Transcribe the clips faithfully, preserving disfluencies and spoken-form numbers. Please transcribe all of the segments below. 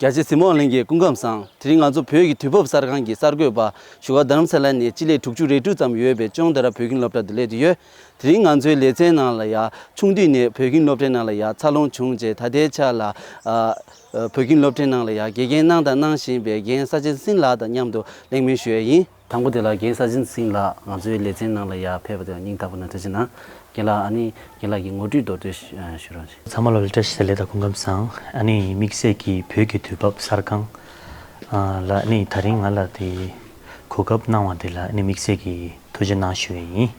རྒྱ་ཆེ་གཟིགས་མོ་གླིང་གི་སྐུ་ཁམས་བཟང་། དེ་རིང་ང་ཚོ་བོད་ཀྱི་དུས་བབ་གསར་ཁང་གི་གསར་འགོད་པ་བཞུགས་སྒར་རྡ་རམ་ས་ལ་ནས་སྤྱི་ལེ་དྲུག་ཅུ་རེ་དྲུག་ཙམ་ཡོད་པའི་ཅོང་ཏ་ར་བོད་ཁྱིམ་སློབ་གྲྭ་དུ་སླེབས་བསྡད་ཡོད། དེ་རིང་ང་ཚོའི་ལེ་ཚན་ནང་ལ་ཡ་ཆུང་དུས་ནས་བོད་ཁྱིམ་སློབ་གྲྭའི་ནང་ལ་ཡ་འཚར་ལོངས་བྱུང་རྗེས་ད་ལྟའི་ཆ་ལ་ཨ་ཨ་བོད་ཁྱིམ་སློབ་གྲྭའི་ནང་ལ་ཡ་དགེ་རྒན་གནང་དང་གནང་བཞིན་པའི་རྒན་ས་ཆེན་སིང་ལགས་དང་མཉམ་དུ་གླེང་མོལ་ཞུ་ཡས་ཡིན། དང་པོ་དེ་ལ་རྒན་ས་ཆེན་སིང་ལགས་ང་ཚོའི་ལེ་ཚན་ནང་ལ་ཡ་ཕེབས་པ་དེ་ལ་སྙིང་ཐག་པ་ནས་ཐུགས་རྗེ་གནང་། རྒན་ལགས་ཨ་ནི་རྒན་ལགས་ཀྱི་ངོ་སྤྲོད་མདོར་བསྡུས་ཞུ་ཞུ་རོགས་ཞུ། ཚང་མ་ལ་བཀྲ་ཤིས་བདེ་ལེགས་དང་སྐུ་ཁམས་བཟང་། ཨ་ནི་དམིགས་བསལ་གྱིས་བོད་ཀྱི་དུས་བབ་གསར་ཁང་ཨ་ལ་ཨ་ནི་ད་རིང་ང་ལ་དེ་གོ་སྐབས་གནང་བ་དེ་ལ་ཨ་ནི་དམིགས་བསལ་གྱིས་ཐུགས་རྗེ་གནང་ཞུ་ཡས་ཡིན།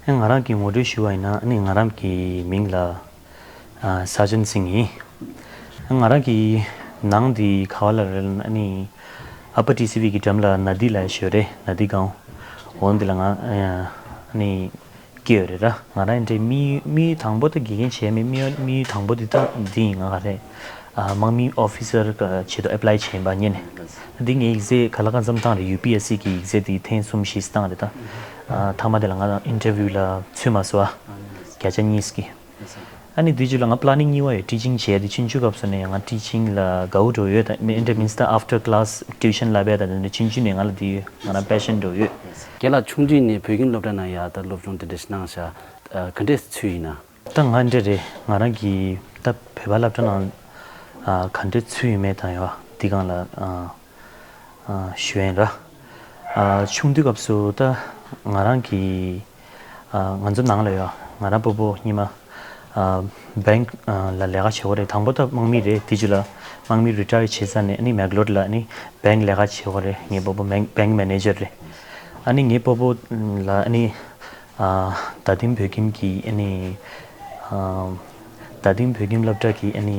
ཨ་ང་རང་གི་ངོ་སྤྲོད་ཞུ་བ་ཡིན་ན་ཨ་ནི་ང་རང་གི་མིང་ལ་ཨ་ས་ཆེན་སིང་ཡིན། ཨ་ང་རང་གི་ནང་དེ་ག་བ་ལ་རེད་ལབ་ན་ཨ་ནི་ཨ་པ་ཊི་སི་ཝི་གི་འགྲམ་ལ་ན་དི་ལ་ཞོ་རེད། ན་དི་གང་འོན་དེ་ལ་ང་ཨ་ནི་སྐྱེས་ཡོད་རེད་ར། ང་རང་འདྲའི་མི་མི་དང་པོ་ད་དགེ་རྒན་བྱས་མེད། མི་མི་དང་པོ་དེ་ད་འདི་ཡིན། ང་ག་རེད། ཨ་དམག་མི་ཨོ་ཕི་སར་ཆེད་དུ་ཨེ་པ་ལའི་བྱས་པ་ཉིད་ནས། འདི་ངའི་ཡིག་ཚད་ག་ལ་གང་འཚམ་བཏང་རེད། ཡུ་པི་ཨེ་སི་གི་ཡིག་ཚད་དེ་ཐེངས་གསུམ་བཞི་བཏང་རེད་ད། ཨ་མཐའ་མ་དེ་ལ་ང་ཨིན་ཊར་བིའུ་ལ་ཚུད་མ་སོང་ཨ། བརྒྱ་ཆ་གཉིས་ཀྱི། ཨ་ནི་དུས་ཚོད་ལ་ང་པི་ལ་ནིང་གཉིས་པ་ཡོད། ཊི་ཆིང་བྱས་ཏེ་ཆུང་ཆུང་སྐབས་སུ་ནས་ང་ཊི་ཆིང་ལ་དགའ་བོ་འགྲོ་ཡོད། ད་ཨིན་ཊར་མིན་སི་ད་ཨབ་ཊར་ཀི་ལ་སི་ཊི་ཡུ་ཤན་བསླབ་ཡས་ད་དེ་འདྲ་ཆུང་ཆུང་ནས་ང་ལ་དེ་ཡོད། ང་རང་པེ་ཤན་འགྲོ་ཡོད། རྒན་ལགས་ཆུང་དུས་ནས་བོད་ཁྱིམ་སློབ་གྲྭ་ནང་ཡ་ད་སློབ་སྦྱོང་དེ་འདྲ་ཞིག་གནང་ཤག་ཨ་ག་འདྲས་ཚུལ་ཡིན་ན། ད་ང་འདྲ་རེད། ང་རང་གི་ད་བོད་པ་སློབ་གྲྭ་ནང་ཨ་ག་འདྲས་ཚུལ་ཡིན་མེད་དང་ཡོད་འདི་སྒང་ལ་ཨ་ཨ་ཞུ་ཡིན་ར། ཨ་ཆུང་དུས་སྐབས་སུ་ད་ང་རང་གི་ཨ་ང་ཚོ་ནང་ལ་ཡོད། ང་རང་སྤོ་བོ་སྔོན་མ་ཨ་བེང་ཨ་ལ་ལས་ཀ་བྱེད་ཀྱི་རེད། དང་པོ་ད་དམག་མི་རེད། དེ་རྗེས་ལ་དམག་མི་རི་ཊ་ཡར་བྱས་ཚར་ནས་ཨ་ནི་མེག་ལོར་ལ་ཨ་ནི་བེང་ལས་ཀ་བྱེད་ཀྱི་རེད། ངའི་སྤོ་བོ་བེང་བེང་མེ་ནེ་ཇར་རེད། ཨ་ནི་ངའི་སྤོ་བོ་ལ་ཨ་ནི་ཨ་རྡ་སྟེང་བོད་ཁྱིམ་གྱི་ཨ་ནི་ཨ་རྡ་སྟེང་བོད་ཁྱིམ་སློབ་གྲྭ་གི་ཨ་ནི་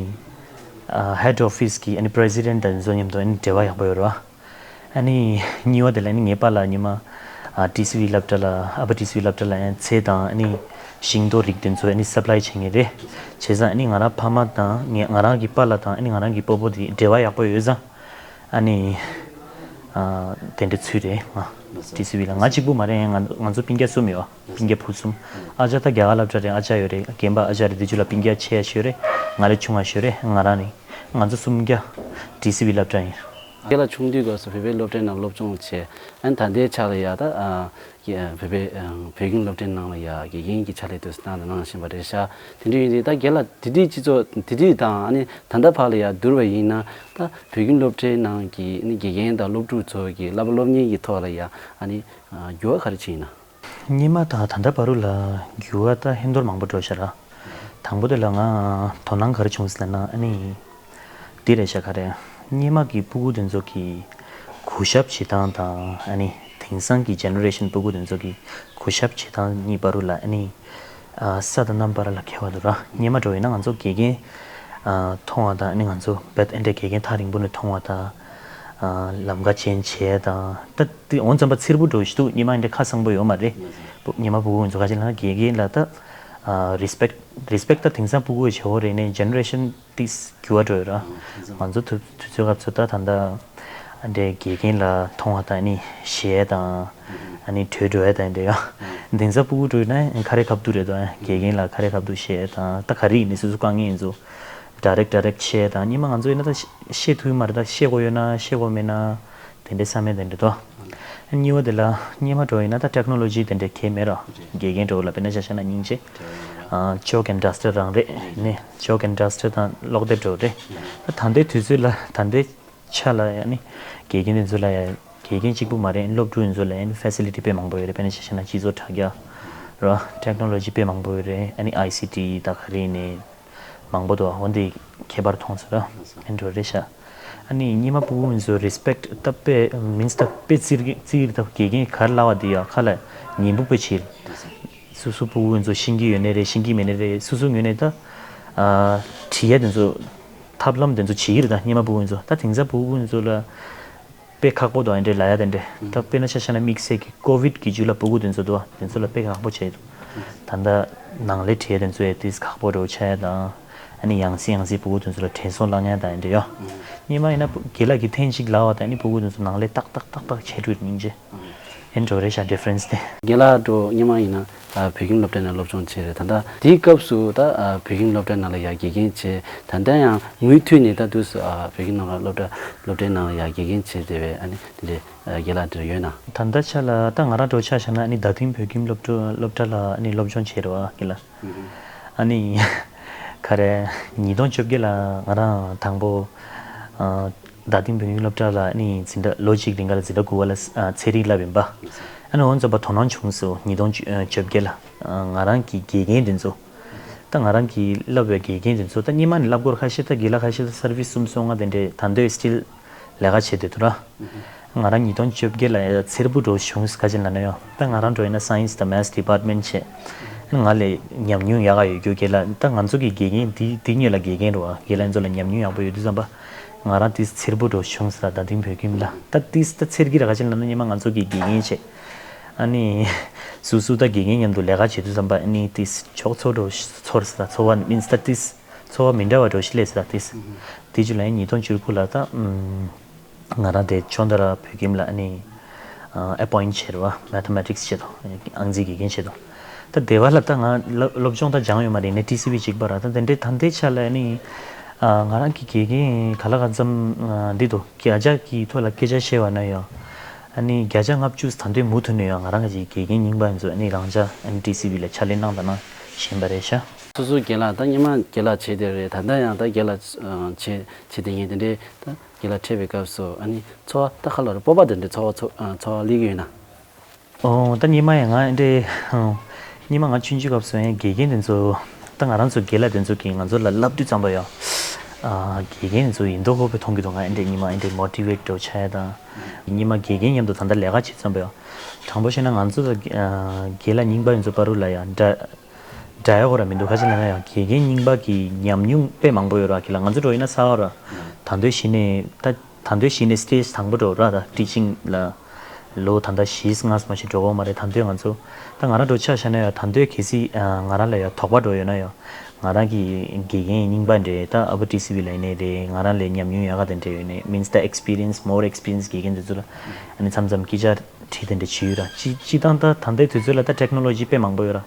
ཨ་ཧེཌ་ཨོ་ཕིས་ཀྱི་ཨ་ནི་པི་རེ་སི་ཌེན་ཊི་དང་དེ་ཚོ་མཉམ་དུ་ཨ་ནི་འབྲེལ་བ་ཡག་པོ་ཡོད་རེད་བ། ཨ་ནི་གཉིས་པ་དེ་ལ་ཨ་ནི་ངའི་པཱ་ལགས་སྔོན་མ་ཨ་ཊི་སི་ཝི་སློབ་གྲྭ་ལ་ཨ་པ་ཊི་སི་ཝི་སློབ་གྲྭ་ལ་ཨ་ནི་ཚལ་དང་ཨ་ནི་ཤིང་ཏོག་རིགས་དེ་ཚོ་ཨ་ནི་སབ་ལའི་བྱེད་མཁན་རེད། བྱས་ཙང་ཨ་ནི་ང་རང་ཕ་མ་དང་ངས་ང་རང་གི་པཱ་ལགས་དང་ཨ་ནི་ང་རང་གི་སྤོ་བོ་དེ་འབྲེལ་བ་ཡག་པོ་ཡོད་ཙང་། ཨ་ནི་ཨ་དེ་འདྲ་ཚུལ་རེད། ང་ཊི་སི་ཝི་ལ་ང་གཅིག་པུ་མ་རེད། ང་ང་ཚོ་སྤུན་ཀྱག་གསུམ་ཡོད། སྤུན་ཀྱག་བུ་གསུམ། ཨ་ཅག་ད་རྒྱ་གར་སློབ་གྲྭ་རེད། ཨ་ཅག་ཡོད་རེད། རྒན་པ་ཨ་ཅག་རེད། དེ་ཚོ་ལ་སྤུན་ཀྱག་ཆེ་ཤོས་རེད། ང་ལས་ཆུང་བ་ཤོས་རེད། ང་རང་རེད། ང་ཚོ་གསུམ་ཀྱག་ཊི་སི་ཝི་སློབ་གྲྭ་ཡིན། རྒན་ལགས་ཆུང་དུས་སྐབས་སུ་བོད་པའི་སློབ་གྲྭའི་ནང་སློབ་སྦྱོང་བྱས། ཨ་ནི་ད་ལྟའི་ཆ་ལ་ཡ་ད་ཨ་བོད་པའི་ཨ་བོད་ཁྱིམ་སློབ་གྲྭའི་ནང་ལ་ཡ་དགེ་རྒན་གྱི་ཕྱག་ལས་དེ་ཚོ་གནང་དང་གནང་བཞིན་པ་རེད་ཤག་དེ་འདྲ་ཡིན་དུས་ད་རྒན་ལགས་དེ་དུས་སྤྱི་ཚོགས་དེ་དུས་དང་ཨ་ནི་ད་ལྟ་བར་ལ་ཡ་བསྡུར་བ་ཡིན་ན། ད་བོད་ཁྱིམ་སློབ་གྲྭའི་ནང་གི་ཨ་ནི་དགེ་རྒན་དང་སློབ་ཕྲུག་ཚོ་གི་བསླབ་པ་སློབ་གཉེར་གྱི་ཐོག་ལ་ཡ་ཨ་ནི་འགྱུར་བ་ག་རེ་ཕྱིན་ཡིན་ན། སྔོན་མ་དང་ད་ལྟ་བར་དུ་ལ་འགྱུར་བ་ད་ཧན་རྡོར་མང་པོ་འགྲོ་ཤག་ར། དང་པོ་དེ་ལ་ང་དོ་སྣང་ག་རེ་བྱུང་ཟེར་ན་ཨ་ནི་འདི་རེད་ཤག་ག་རེ། སྔོན་མ་གི་སྤུ་གུ་དེ་ཚོ་གི་གུས་ཞབས་བྱེད་སྟངས་དང་ཨ་ནི་དེང་སང་གི་ཇེ་ནེ་རེ་ཤན་སྤུ་གུ་དེ་ཚོ་གི་གུས་ཞབས་བྱེད་སྟངས་གཉིས་བར་དུ་ལ་ཨ་ནི་ཨ་ས་དང་གནམ་བར་ལ་ཁྱད་པར་འདུག་ར། སྔོན་མ་འགྲོ་ཡིན་ན་ང་ཚོ་དགེ་རྒན་ཨ་མཐོང་བ་དང་ཨ་ནི་ང་ཚོ་བེད་ཨེ་འདྲ་དགེ་རྒན་ཐག་རིང་པོ་ནས་མཐོང་བ་དང་ཨ་ལམ་ཁ་ཅན་བྱས་དང་ད་དེ་འོ་འཚམ་པ་འཚེར་པོ་འགྲོ་ཞིག་འདུག་སྔོན་མ་འདྲ་ཁ་གསང་པོ་ཡོད་མ་རེད། སྔོན་མ་སྤུ་གུ་ཚོ་ག་ཅི་ལབ་ན་དགེ་རྒན་ལ་ད་རེ་སི་པེག་རེ་སི་པེག་ད་དེང་སང་སྤུ་གུ་བྱེད་འོ་རེད་ནས་ཇེ་ནེ་རེ་ཤན་ཏིས་འགྱུར་བ་འགྲོ་ཡོད་ར། ང་ཚོ་དུས་དུས་ཚོད་སྐབས་སུ་ད་ད་ལྟ་འདྲའི་དགེ་རྒན་ལ་མཐོང་བ་དང་ཨ་ནི་ཞེད་དང་ཨ་ནི་བྲོས་འགྲོ་ཡ་དང་འདྲ་ཡ། དེང་སང་སྤུ་གུ་འགྲོ་ཡོད་ན་ཁ་རས་ཁ་བསྡུ་རེད་དོ། དགེ་རྒན་ལ་ཁ་རས་ཁ་བསྡུ་ཞེད་དང་ད་ག་རེ་ཡིན་ནི་སོ་སོ་དཀའ་ངལ་ཡིན་ཚོ་ཌའི་རེག་ཌའི་རེག་བཤད་དང་སྔོན་མ་ང་ཚོ་ཡིན་ན་ད་བཤད་ཐུབ་ཀྱི་མ་རེད། ད་བཤད་དགོས་ཡོད་ན་བཤད་དགོས་མེད་ན་དེ་འདྲའི་བསམ་ཡས་དེ་འདྲ་དོ། གཉིས་པ་དེ་ལ་སྔོན་མ་འགྲོ་ཡིན་ན་ད་ཊེག་ནོ་ལོ་ཇི་དེ་འདྲའི་གལ་མེད་ར། དགེ་རྒན་འགྲོ་ལ་དཔེར་ན་ཆ་བཞག་ན་སྙིང་རྗེ། ཨ་ཅོག་ཨེན་ཌ་སི་ཊར་རང་རེད་ནས་ཅོག་ཨེན་ཌ་སི་ཊར་དང་གློག་དེབ་འགྲོ་རེད། ད་ད་ལྟའི་དུས་ཚོད་ལ་ད་ལྟའི་ཆ་ལ་ཡ་ནི་དགེ་རྒན་དེ་ཚོ་ལ་ཡ་དགེ་རྒན་གཅིག་པུ་མ་རེད། སློབ་ཕྲུག་ཡིན་ཚོ་ལ་ཡ་ནི་ཕེ་སི་ལི་ཊི་དཔེ་མང་པོ་ཡོད་རེད། དཔེར་ན་ཆ་བཞག་ན་སྤྱི་ཚོགས་དྲ་རྒྱ་ར་ཊེག་ནོ་ལོ་ཇི་དཔེ་མང་པོ་ཡོད་རེད། ཨ་ནི་ཨའི་སི་ཊི་ད་ག་རེ་ནས། མང་པོ་འདུག་འོན་ཏེ་ཁྱད་པར་མཐོང་ཚོད་ཨེ་འགྲོ་རེད་ཤག་ཨ་ནི་སྔོན་མ་སྤུ་གུ་ཚོ་རེ་སི་པེག་ད་དཔེ་མིན་སི་ད་དཔེ་བརྩི་བརྩི་ད་དགེ་རྒན་ག་རེ་ལབ་པ་དེ་ཡ་ཁ་ལ་ཉན་པོ་དཔེ་བྱེད། སོ་སོ་སྤུ་གུ་ཚོ་ཤེས་ཀྱི་ཡོད་ནའི་རེད། ཤེས་ཀྱི་མེད་ནའི་རེད། སོ་སོ་ངོས་ནས་ད་ཨ་དྲི་ཡ་དེ་ཚོ་ཐབས་ལམ་དེ་ཚོ་བྱེད་ཀྱི་རེད། ད་སྔོན་མ་སྤུ་གུ་ཚོ་ད་དེང་སང་སྤུ་གུ་ཚོ་ལ། དཔེ་ཁག་པོ་འདུག་ཨེ་འདྲས་ལབ་ཡ་དེ་འདྲས། ད་དཔེར་ན་ཆ་བཞག་ན་དམིགས་བསལ་གྱི་ཀོ་བིད་ཀྱི་རྒྱུད་ལ་སྤུ་གུ་དེ་ཚོ་འདུག་དེ་ཚོ་ལ་དཔེ་ཁག་པོ་བྱས་འདུག་ད་ལྟ་ནང་ལས་བྲིས་དེ་ཚོ་ཨེ་ཏིས་ཁག་པོ་འདྲ་བོ་ཆགས་ཡ་དང་། ཨ་ནི་ཡང་སེ་ཡང་སེ་སྤུ་གུ་དེ་ཚོ་ལ་དྲན་གསོ་བསླང་ཡ་དང་ཨེ་འདྲས་ཡོད། སྔོན་མ་ཡིན་ན་སྤུ་རྒན་ལགས་ཀྱིས་ཐེངས་གཅིག་ལབ་པ་དང་ཨ་ནི་སྤུ་གུ་དེ་ཚོ་ནང་ལས་ཏག་ཏག་ཏག་ཏག་བྱས་འགྲོ་སྙིང་རྗེ། ཨེ་འདྲ་བོ་རེད་ཤག་ཌི་ཕ་རེན་སི་དེ། རྒན་ལགས་འགྲོ་སྔོན་མ་ཡིན་ན་ ཨ། བོད་ཁྱིམ་སློབ་གྲྭའི་ནང་སློབ་སྦྱོང་བྱས་རེད། ད་ལྟ་དེའི་སྐབས་སུ་ད་ཨ་བོད་ཁྱིམ་སློབ་གྲྭའི་ནང་ལ་ཡ་དགེ་རྒན་བྱས། ད་ལྟ་ཡང་མུ་མཐུད་ནས་ད་དུས་སུ་ཨ་བོད་ཁྱིམ་ནང་ལ་སློབ་གྲྭ་སློབ་གྲྭའི་ནང་ལ་ཡ་དགེ་རྒན་བྱས་བསྡད་པའི་ཨ་ནི་དེ་འདྲའི་ཨ་རྒན་ལགས་དེ་འདྲ་ཡོད་ན། ད་ལྟ་ཆ་ལ་ད་ང་རང་འདྲ་བོ་ཆ་བཞག་ན་ཨ་ནི་རྡ་སྟེང་བོད་ཁྱིམ་སློབ་གྲྭ་སློབ་གྲྭ་ལ་ཨ་ནི་སློབ་སྦྱོང་བྱས་རེད་པ་རྒན་ལགས། ཨ་ནི་ག་རེ། ཉིས་སྟོང་བཅོ་བརྒྱད་ལ་ང་རང་དང་པོ་ཨ་རྡ་སྟེང་བོད་ཁྱིམ་སློབ་གྲྭ་ལ་ཨ་ནི་འཛིན་གྲྭ་ལོ་གཅིག་རིང་ག་ལ་འཛིན་གྲྭ་དགུ་པ་ལ་ཨ་ཚན་རིག་བསླབས་ཡིན་པ། ཨ་ནི་འོ་ཙམ་པ་དོ་སྣང་བྱུང་སོང་། ཉིས་སྟོང་བཅོ་བརྒྱད་ལ་ཨ་ང་རང་གི་དགེ་རྒན་དེ་ཚོ། ད་ང་རང་གིས་བསླབས་པའི་དགེ་རྒན་དེ་ཚོ་ད་སྔོན་མ་ནས་བསླབ་སྐོར་ཁ་ཤས། ད་རྒན་ལགས་ཁ་ཤས་ད་སར་བིས་གསུམ་སོ་ལྔ་དེ་འདྲས་ད་འདོད་སི་ཊིལ་ལས་ཀ་བྱེད་བསྡད་འདུག་ར། ང་རང་ཉིས་སྟོང་བཅོ་བརྒྱད་ལ་ཡ་འཚེར་པོ་འདྲ་བོ་བྱུང་ཟེར་ག་ཅིག་ལབ་ན་ཡང་། ད་ང་རང་འདྲ་བོ་ཡིན་ན་སའེན་སི་དང་མེ་ཐི་ཌི་པཱར་ཊི་མེན་ཊི་བྱས། ང་ལས་ཉམས་མྱོང་ཡག་ག་ཡོད་རྒྱུ་རྒན་ལགས། ད་ང་ཚོ་གི་དགེ་རྒན་འདི་འདི་སྔོན་ལ་དགེ་རྒན་རེད་པ། རྒན་ལགས་ཚོ་ལ་ཉམས་མྱོང་ཡག་པོ་ཡོད་དུས་ཙམ་པ། ང་རང་ཏིས་འཚེར་པོ་འདྲ་བོ་བྱུང་ཟེར། རྡ་སྟེང་བོད་ཁྱིམ་ལ་ད་ཏིས་ད་འཚེར་གྱི་རེད། ག་ཅིག་ལབ་ན་སྔོན་མ་ང་ཚོ་གི་དགེ་རྒན་བྱས། ཨ་ནི་སོ་སོ་ད་དགེ་རྒན་མཉམ་དུ་ལས་ཀ་བྱེད་དུས་ཙམ་པ་ཨ་ནི་ཏིས་ཕྱོགས་ཚོར་འདྲ་བོ་ཚོར་ཟེར། ད་ཚོར་བ་མིན་སི་ད་ཏིས་ཚོར་བ་མི་འདྲ་བ་འདྲ་བོ་ཞིག་སླེབས་ཟེར། ད་ཏིས་དེ་རྗེས་ལ་ཡང་ཉིས་སྟོང་བཅུ་དགུ་ལ་ད་ཨམ། ང་རང་དེ་ཆོས་དར་བོད་ཁྱིམ་ལ་ཨ་ནི་ཨ་ཨེ་པོའིན་ཊི་བྱས་རེད་པ། མེ་ཐི་མེ་ཊིག་སི་བྱས་དང་ཨང་རྩིས་དགེ་རྒན་བྱས་དང་། ད་དེ་བ་ལ་ད་ང་སློབ་སློབ་སྦྱོང་ད་སྦྱངས་ཡོད་མ་རེད། ནས་ཊི་སི་ཝི་གཅིག་པ་ར། ད་དེ་འདྲའི་ད་ལྟའི་ཆ་ལ་ཨ་ནི་ཨ་ང་རང་གི་དགེ་རྒན་ག་ལ་གང་འཚམ་ཨ་འདི་འདུག་བརྒྱ་ཆ་གི་ཐོག་ལ་སྐད་ཆ་བཤད་པ་ན་ཡང་། ཨ་ནི་བརྒྱ་ཆ་ལྔ་བཅུ་ད་ལྟའི་མུ་མཐུད་ནས་ཡང་ང་རང་གི་དགེ་རྒན་རྙིང་པ་ཡིན་ཚོ། ཨ་ནི་རང་ཅག་ཨ་ནི་ཊི་སི་ཝི་ལ་ཕྱག་ལས་གནང་དང་གནང་བཞིན་པ་རེད་ཤག་སོ་སོ་རྒན་ལགས་ད་སྔོན་མ་རྒན་ལགས་བྱས་བསྡད་རེད། ད་ལྟ་ཡང་ད་རྒན་ལགས་ཨ་བྱས་བྱས་བསྡད་མཁན་དེ་འདྲའི་ད། རྒན་ལགས་འཕྲད་པའི་སྐབས་སུ་ཨ་ནི་ཚོར་བ་ད་ག་ལ་རེད། སྤོབས་པ་དེ་འདྲའི་ཚོར་བ་ཚོར་ཨ་ཚོར་བ་སླེབས་ཀྱི་ཡོད་ན། ཨོ་ད་སྔོན་མ་ཡང་ང་འདྲའི་ཨོ་སྔོན་མ་ང་ཆུང་ཆུང་སྐབས་སུ་ཡང་དགེ་རྒན་དེ་ཚོ། ད་ང་རང་ཚོ་རྒན་ལགས་དེ་ཚོ་གིས་ང་ཚོ་ལ་བསླབ་དུས་ཙམ་པ་ཡང་ཨ་དགེ་རྒན་དེ་ཚོ་ཡིན་མདོག་ཁ་པོ་མཐོང་གི་འདུག་ང་འདྲའི་སྔོན་མ་འདྲའི་མོ་ཊི་ཝེ་ཊི་འདྲ་བོ་ཆགས་ཡ་དང་། སྔོན་མ་དགེ་རྒན་མཉམ་དུ་ད་ལྟ་ལས་ཀ་བྱེད་ཙམ་པ་ཡང་། དྲང་པོ་བཤད་ན་ང་ཚོ་དང་ཨ་རྒན་ལགས་རྙིང་པ་ཡིན་ཚོ་བར་དུ་ལ་ཡང་འདྲ། འདྲ་ཡག་པོ་ར་མི་འདུག་ག་ཅི་ལབ་ན་ཡང་དགེ་རྒན་རྙིང་པ་གི་ཉམས་མྱོང་དཔེ་མང་པོ་ཡོད་ར། ཁྱེད་ལ་ང་ཚོ་འགྲོ་ཡིན་ན་གསར་པ་ར། ད་དུང་གཞི་ནས་ད་ད་དུང་གཞི་ནས་སི་ཊེ་ཇི་དང་པོ་འགྲོ་ར། ད་ཊི་ཆིང་ལ་ལོ་ད་ལྟ་བཞི་ལྔ་ཙམ་ཞིག་འགྲོ་གི་ཡོད་མ་རེད། ད་དུང་ང་ཚོ་ད་ང་རང་འགྲོ་ཆ་བཞག་ན་ཡང་ད་དུང་གལ་སྲིད་ང་རང་ལ་ཡང་དོགས་པ་འགྲོ་ཡོད་ན་ཡང་། ང་རང་གི་དགེ་རྒན་རྙིང་པ་འདྲ་ད་ཨ་བུ་ཊི་སི་ཝི་ལ་ཡིན་ནའི་རེད། ང་རང་ལས་ཉམས་མྱོང་ཡག་ག་དེ་འདྲ་ཡོད་ནའི་མིན་སི་ད་ཨེག་སི་པི་རི་ཡན་སི་མོར་ཨེག་སི་པི་རི་ཡན་སི་དགེ་རྒན་དེ་ཚོ་ལ་ཨ་ནི་མཚམས་མཚམས་སྐད་ཆ་དྲིས་དེ་འདྲ་བྱས་ཡོད་ར། སྤྱི་སྤྱི་བཏང་ད་ད་ལྟའི་དུས་ཚོད་ལ་ད་ཊེག་ནོ་ལོ་ཇི་དཔེ་མང་པོ་ཡོད་ར།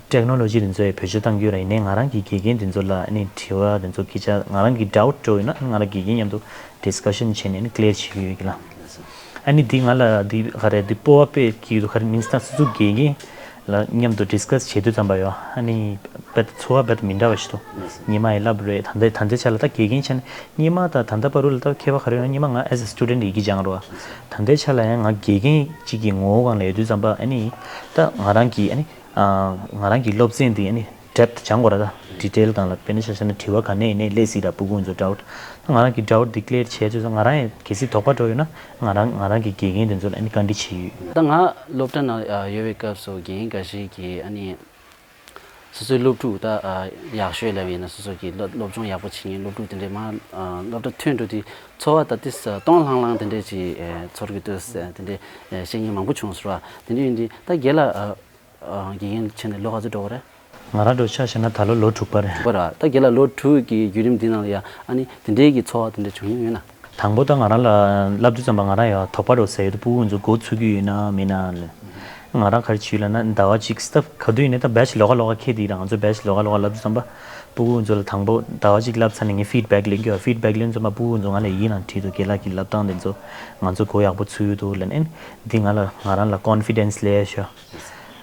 ཊེག་ནོ་ལོ་ཇི་དེ་ཚོས་བེད་སྤྱོད་བཏང་གི་ཡོད་ར། ཡིན་ནའི་ང་རང་གི་དགེ་རྒན་དེ་ཚོ་ལ་ཨ་ནི་དྲི་བ་དེ་ཚོ་སྐད་ཆ་ང་རང་གི་ཌའུཊ་འདྲ་བོ་ཡོད་ན་ཨ་ནི་ང་རང་དགེ་རྒན་མཉམ་དུ་ཌིས་ཀ་ཤན་བྱས་ནས་ཨ་ནི་ཀི་ལི་ཡར་བྱེད་ཀྱི་ཡོད་ཀི་ལ། ཨ་ནི་འདི་ང་ལ་འདི་ག་རེ་འདི་སྤོབས་པ་དཔེ་སྐྱེ་གི་འདུག་ག་རེ་མིན་སི་ད་སོ་སོ་དགེ་རྒན་ལ་མཉམ་དུ་ཌིས་ཀ་སི་བྱེད་དུས་ཙམ་པ་ཡོད་ཨ་ནི་དཔེ་ཚོར་བ་དཔེ་མི་འདྲ་བ་ཞིག་འདུག་སྔོན་མ་ཡི་བསླབས་རེད། ད་ལྟའི་ད་ལྟའི་ཆ་ལ་ད་དགེ་རྒན་བྱས་ནས་སྔོན་མ་ད་ད་ལྟ་བར་དུ་ལ་ད་ཁྱད་པར་ག་རེ་ཡོད་ན་སྔོན་མ་ང་ཨེ་ཛ་སི་ཊུ་ཌེན་ཊི་ཡི་གེ་སྦྱངས་རེད་བ། ད་ལྟའི་ཆ་ལ་ཡང་ང་དགེ་རྒན་གཅིག་གི་ངོ་བོ་སྒང་ལ་ཡོད་དུས་ཙམ་པ་ཨ་ནི་ད་ང་རང་གི་ཨ་ནི། ང་རང་གི་སློབ་ཚན་འདི་ཨ་ནི་ཌེབ་ཐི་སྦྱང་དགོས་ར། ད་ཌི་ཊེལ་སྒང་ལ་དཔེར་ན་ཆ་བཞག་ན་དྲི་བ་ག་ནས་ཡིན་ནའི་སླེབས་སྲིད་ར། ཕྲུ་གུ་ཚོ་ཌའུཊ་ད་ང་རང་གི་ཌའུཊ་འདི་ཀི་ལི་ཡར་བྱས་ཚོད་ང་རང་ཡང་གལ་སྲིད་དོགས་པ་འགྲོ་ཡོད་ན་ང་རང་ང་རང་གི་དགེ་རྒན་དེ་ཚོ་ལ་ཨ་ནི་བཀའ་འདྲི་བྱས་ཡོད། ད་ང་སློབ་གྲྭ་ནང་ཡོད་པའི་སྐབས་སུ་དགེ་རྒན་འགའ་ཞིག་གིས་ཨ་ནི་སོ་སོའི་སློབ་ཕྲུག་ད་ཡག་ཤོས་ལབ་ཡིན་ན་སོ་སོ་གི་སློབ་སློབ་སྦྱོང་ཡག་པོ་བྱེད་མཁན་སློབ་ཕྲུག་དེ་འདྲས་མར་སློབ་གྲྭ་ཐོན་འགྲོ་དུས་ཚོར་བ་ད་ཏིས་སྟོང་ལྷང་ལྷང་དེ་འདྲས་ཅིག་ཚོར་གི་འདུག་དེ་འདྲས་བཤད་མཁན་མང་པོ་བྱུང་སོང་ར། དེ་འདྲས་ཡིན་དུས་ད་རྒན་ལགས། དགེ་རྒན་བྱས་ནས་ལོ་ག་ཚོད་འགྲོ་གི་རེད། ང་རང་འདྲ་བོ་ཆ་བཞག་ན་ད་ལོ་ལོ་དྲུག་པ་རེད། དྲུག་པ་ར། ད་རྒན་ལགས་ལོ་དྲུག་གི་བརྒྱུད་རིམ་འདི་ནང་ལ་ཡ་ཨ་ནི་དེ་འདྲའི་གི་ཚོར་བ་དེ་འདྲ་བྱུང་མྱོང་ཡོད་ན། དང་པོ་ད་ང་རང་ལ་བསླབ་དུས་ཙམ་པ་ང་རང་ཡང་དོགས་པ་འདྲ་བོ་ཟ་ཡོད་དུས་ཕྲུ་གུ་ཚོ་མགོ་ཚོས་ཀྱི་ཡོད་ན་མེད་ན་ལབ། ང་རང་ག་རེ་བྱས་ཡོད་ལབ་ན་ཟླ་བ་གཅིག་སྟབས་ག་དུས་ཡིན་ནའི་ད་བེ་ཆི་ལོགས་ཀ་ལོགས་ཀ་འཁེལ་དེ་ར། ང་ཚོ་བེ་ཆི་ལོགས་ཀ་ལོགས་ཀ་བསླབ་དུས་ཙམ་པ་ཕྲུ་གུ་ཚོ་ལ་དང་པོ་ཟླ་བ་གཅིག་བསླབ་ཚར་ནས་ངས་ཕིཌ་བེག་ལེན་གྱི་ཡོད། ཕིཌ་བེག་ལེན་ཙམ་པ་ཕྲུ་གུ་ཚོ་ང་ལ་ཡི་གེ་ནང་བྲིས་འདུག་རྒན་ལགས་ཀྱི་བསླབ་སྟངས་དེ་ཚོ་ང་ཚོ་མགོ་ཡག་པོ་ཚོས་ཀྱི་འདུག་ལབ་ནས་འདི་ང་ལ་ང་རང་ལ་ཀོན་ཕི་ཌེན་སི་སླེབས་ཤག་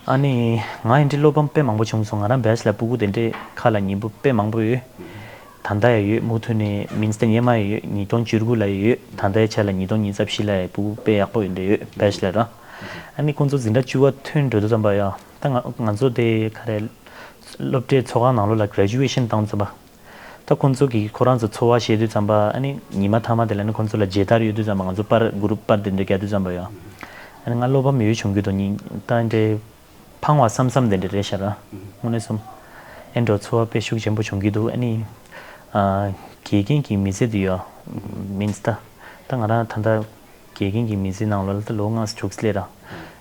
ཨ་ནི་ང་ཡིན་དུས་བློ་ཕམ་དཔེ་མང་པོ་བྱུང་སོང་། ང་རང་བེ་ཆི་ལ་ཕྲུ་གུ་དེ་འདྲའི་ཁ་ལ་ཉན་པོ་དཔེ་མང་པོ་ཡོད། ད་ལྟ་ཡང་ཡོད། མུ་མཐུད་ནས་མིན་སི་ད་སྔོན་མ་ཡང་ཡོད། ཉིས་སྟོང་བཅུ་དགུ་ལ་ཡང་ཡོད། ད་ལྟའི་ཆ་ལ་ཉིས་སྟོང་ཉི་ཤུ་རྩ་བཞི་ལ་ཡང་ཕྲུ་གུ་དཔེ་ཡག་པོ་ཡོད་འདྲ་ཡོད་བེ་ཆི་ལ་ར། ཨ་ནི་ཁོང་ཚོ་འཛིན་གྲྭ་བཅུ་པ་ཐོན་འགྲོ་དུས་ཙམ་པ་ཡང་ད་ང་ང་ཚོ་དེ་ག་རེ་སློབ་གྲྭའི་ཚོགས་ཁང་ནང་ལོགས་ལ་གྷེ་རེ་ཇུ་ཨེ་ཤན་བཏང་ཙམ་པ། ད་ཁོང་ཚོ་གིས་ཁོ་རང་ཚོ་ཚོར་བ་བཤད་དུས་ཙམ་པ་ཨ་ནི་ཉི་མ་མཐའ་མ་དེ་ལ་ནི་ཁོང་ཚོ་ལ་མཇལ་དར་ཡོད་དུས་ཙམ་པ་ང་ཚོ་པར་གུ་རུབ་པར་དེ་འདྲ་རྒྱག་དུས་ཙམ་པ་ཡང་ཨ་ནི་ང་བློ་ཕམ་ཡོད་བྱུང་གི་འདུག་ཉིན་ད་འདྲའི་ཕངས་པ་བསམ་བསམ་དེ་འདྲ་རེད་ཤག་ར། དངོས་གནས་སོང་ཨེ་འགྲོ་ཚོར་བ་དཔེ་ཤུགས་ཆེན་པོ་བྱུང་གི་འདུག་ཨ་ནི་ཨ་དགེ་རྒན་གྱི་མི་ཚེ་དེ་ཡང་མིན་སི་ད་ད་ང་རང་ད་ལྟ། དགེ་རྒན་གྱི་མི་ཚེ་ནང་ལོགས་ལ་ད་ལོ་ལྔ་དྲུག་སླེབས་ར།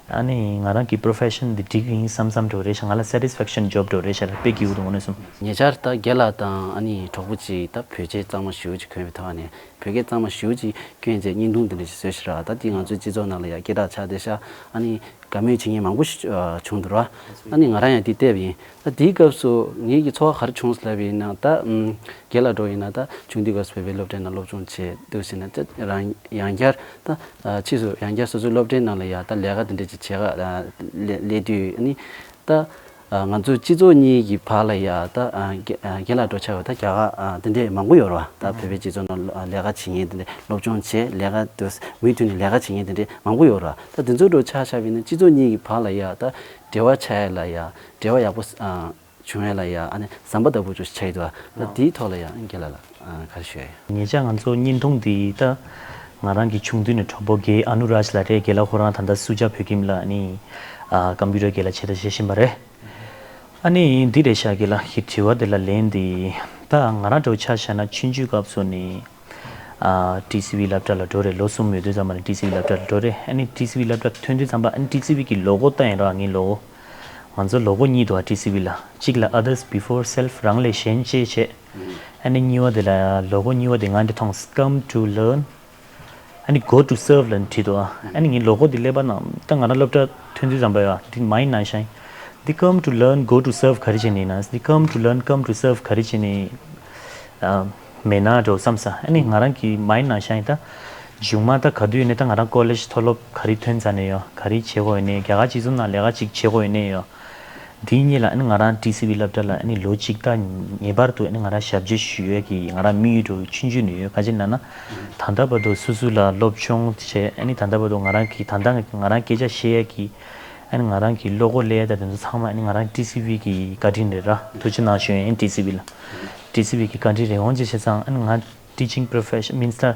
ཨ་ནི་ང་རང་གི་པྲོ་ཕེ་ཤན་འདི་འགྲིག་གི་ཡིན་བསམ་བསམ་འདྲ་བོ་རེད་ཤག་ང་ལ་སེ་ཊིས་ཕེག་ཤན་ཇོབ་འདྲ་བོ་རེད་ཤག་དཔེ་སྐྱིད་པོ་འདུག་དངོས་གནས་སོང་། ཉེ་ཆར་ད་རྒན་ལགས་དང་ཨ་ནི་གྲོགས་པོ་གཅིག་ད་བོད་ཆས་གཙང་མ་ཞེ་པོ་ཅིག་གྱོན་པའི་ཐོག་ནས་བོད་སྐད་གཙང་མ་ཞེ་པོ་ཅིག་སྐྱོན་བྱས་བརྙན་ཐུང་འདི་འདྲ་ཞིག་བཟོས་ཤག་ར། ད་འདི་ང་ཚོའི་སྤྱི་ཚོགས་ནང་ལ་ཡ་སྐད་གྲགས་ཆགས་བསྡད་ཤག་ཨ་ནི་ དགའ་མོས་བྱེད་མཁན་མང་པོ་ཞིག་ཨ་བྱུང་འདུག་ར། ཨ་ནི་ང་རང་ཡང་དེ་བལྟས་པ་ཡིན། ད་དེའི་སྐབས་སུ་ངེད་ཀྱི་ཚོར་བ་ག་རེ་བྱུང་ཟེར་ལབ་པ་ཡིན་ན། ད་ཨམ་རྒན་ལགས་འདྲ་བོ་ཡིན་ན། ད་ཆུང་དུས་སྐབས་སུ་བོད་པའི་སློབ་གྲྭའི་ནང་སློབ་སྦྱོང་བྱས་འདུག་ཟེར་ན། ད་རང་ཡང་བསྐྱར་ད་ཨ་ཕྱིས་སུ་ཡང་བསྐྱར་སོ་སོའི་སློབ་གྲྭའི་ནང་ལ་ཡ་ད་ལས་ཀ་དེ་འདྲ་ཅིག་བྱེད་ག་ཨ་སླེབས་སླེབས་དུས། ཨ་ནི་ད་ཨ་ང་ཚོ་སྤྱི་ཚོགས་གཉིས་ཀྱི་བར་ལ་ཡ་ད་ཨ་རྒན་ཨ་རྒན་ལགས་འདྲ་བོ་ཆགས་པ་ད་རྒྱ་གར་ཨ་དེ་འདྲས་མང་པོ་ཡོད་རེད་བ། ད་བོད་པའི་སྤྱི་ཚོགས་ནང་ལ་ལས་ཀ་བྱེད་མཁན་དེ་འདྲས། སློབ་སྦྱོང་བྱས། ལས་ཀ་དེ་མུ་མཐུད་ནས་ལས་ཀ་བྱེད་མཁན་དེ་འདྲས་མང་པོ་ཡོད་རེད་བ། ད་དེ་ཚོ་འདྲ་བོ་ཆ་བཞག་པ་ཡིན་ན། སྤྱི་ཚོགས་གཉིས་ཀྱི་བར་ལ་ཡ་ད་འབྲེལ་བ་ཆགས་ཡ་ལ་ཡ། འབྲེལ་བ་ཡག་པོ་ཨ་བྱུང་ཡ་ལ་ཡ། ཨ་ནི་ཟམ་པ་ལྟ་བུ་ཅིག་ཆགས་ཡོད་དོ། ད་དེའི་ཐོག་ལ་ཡ་རྒན་ལགས་ལ་ཨ་ག་རེ་ཞུ་ཡ་ཡོད། ཉེ་ཆར་ང་ཚོ་བརྙན་ཐུང་འདི་ད་ང་རང་གི་ཆུང་དུས་ནས་གྲོགས་པོ་རྒན་ཨ་ནུ་རཱཇ་ལགས་རེད། རྒན་ལགས་ཁོ་རང་ད་ལྟ་སུ་ཇཱ་བོད་ཁྱིམ་ལ་ཨ་ནི་ཨ་ཀམ་པུ་ཊར་རྒན་ལགས་ཆེད་མཐོང་བྱེད་བཞིན་པ་རེད། ཨ་ནི་འདི་རེད་ཤག་རྒན་ལགས་ཀྱི་དྲི་བ་དེ་ལ་ལན་འདི། ད་ང་རང་འདྲ་བོ་ཆ་བཞག་ན་ཆུང་ཆུང་སྐབས་སུ་ནས་ཨ་ཊི་སི་ཝི་སློབ་གྲྭ་ལ་འགྲོ་རེད། ལོ་གསུམ་ཡོད་དུས་ཙམ་པ་ནས་ཊི་སི་ཝི་སློབ་གྲྭ་ལ་འགྲོ་རེད། ཨ་ནི་ཊི་སི་ཝི་སློབ་གྲྭ་ཐོན་དུས་ཙམ་པ། ཨ་ནི་ཊི་སི་ཝི་གི་ལོ་གོ་ལྟ་ཡིན་ར། ངའི་ལོ་གོ། ང་ཚོ་ལོ་གོ་གཉིས་འདུག་ཨ་ཊི་སི་ཝི་ལ། གཅིག་ལ་Others Before Self། རང་ལས་གཞན་གཅེས་བྱེད། ཨ་ནི་གཉིས་པ་དེ་ལ་ལོ་གོ་གཉིས་པ་དེ་ང་འདི་མཐོང་། Come to learn། ཨ་ནི་Go to serve ལབ་བྲིས་འདུག་ཨ། ཨ་ནི་ངའི་ལོ་གོ་འདི་ཀླད་པ་ནང་། ད་ང་རང་སློབ་གྲྭ་ཐོན་དུས་ཙམ་པ་ཡ་འདི་མའིན་ནང་ཤར་ཡིན། འདི་Come to learn, go to serve ག་རེ་བྱས་ནས་ཡིན་ན། འདི་Come to learn, come to serve ག་རེ་བྱས་ནས་ཨ་མེད་ན་འགྲོ་བསམ་ས། ཨ་ནི་ང་རང་གི་མའིན་ནང་ཤར་ཡིན། ད་མཇུག་མ་ད་ག་དུས་ཡིན་ནའི། ད་ང་རང་ཀོ་ལེཇ་མཐོ་སློབ་ག་རེ་ཐོན་ཚར་ནས་ཡོད། ག་རེ་བྱེད་དགོས་ཡོད་ནའི། རྒྱ་གར་སྤྱི་ཚོགས་ནང་ལས་ཀ་ཅིག་བྱེད་དགོས་ཡོད་ནའི་ཡོད། དེའི་སྔོན་ལ་ཨ་ནི་ང་རང་ཊི་སི་ཝི་སློབ་གྲྭ་ལ་ཨ་ནི་ལོ་གཅིག་ད་ངེས་པར་དུ་ཨ་ནི་ང་རང་ཞབས་ཕྱི་ཞུ་ཡས་ཀྱི་ང་རང་དམིགས་ཡུལ་འདྲ་བོ་ཆུང་ཆུང་ནས་ཡོད། ག་ཅི་ལབ་ན། ད་ལྟ་བར་དུ་སོ་སོ་ལ་སློབ་སྦྱོང་བྱས། ཨ་ནི་ད་ལྟ་བར་དུ་ང་རང་གི་ད་ལྟ་ང་རང་སྐད་ཆ་བཤད་ཡས་ཀྱི། ཨ་ནི་ང་རང་གི་བློ་སྒོ་སླེབས་ཡས་ད་དེ་ཚོ་ཚང་མ་ཨ་ནི་ང་རང་ཊི་སི་ཝི་གི་བཀའ་དྲིན་རེད་ར། ཐུགས་རྗེ་གནང་ཞུ་ཡས་ཡིན། ཊི་སི་ཝི་ལ། ཊི་སི་ཝི་གི་བཀའ་དྲིན་རེད། འོང་ཅི་བྱས་ཙང་ཨ་ནི་ང་teaching profession means ད་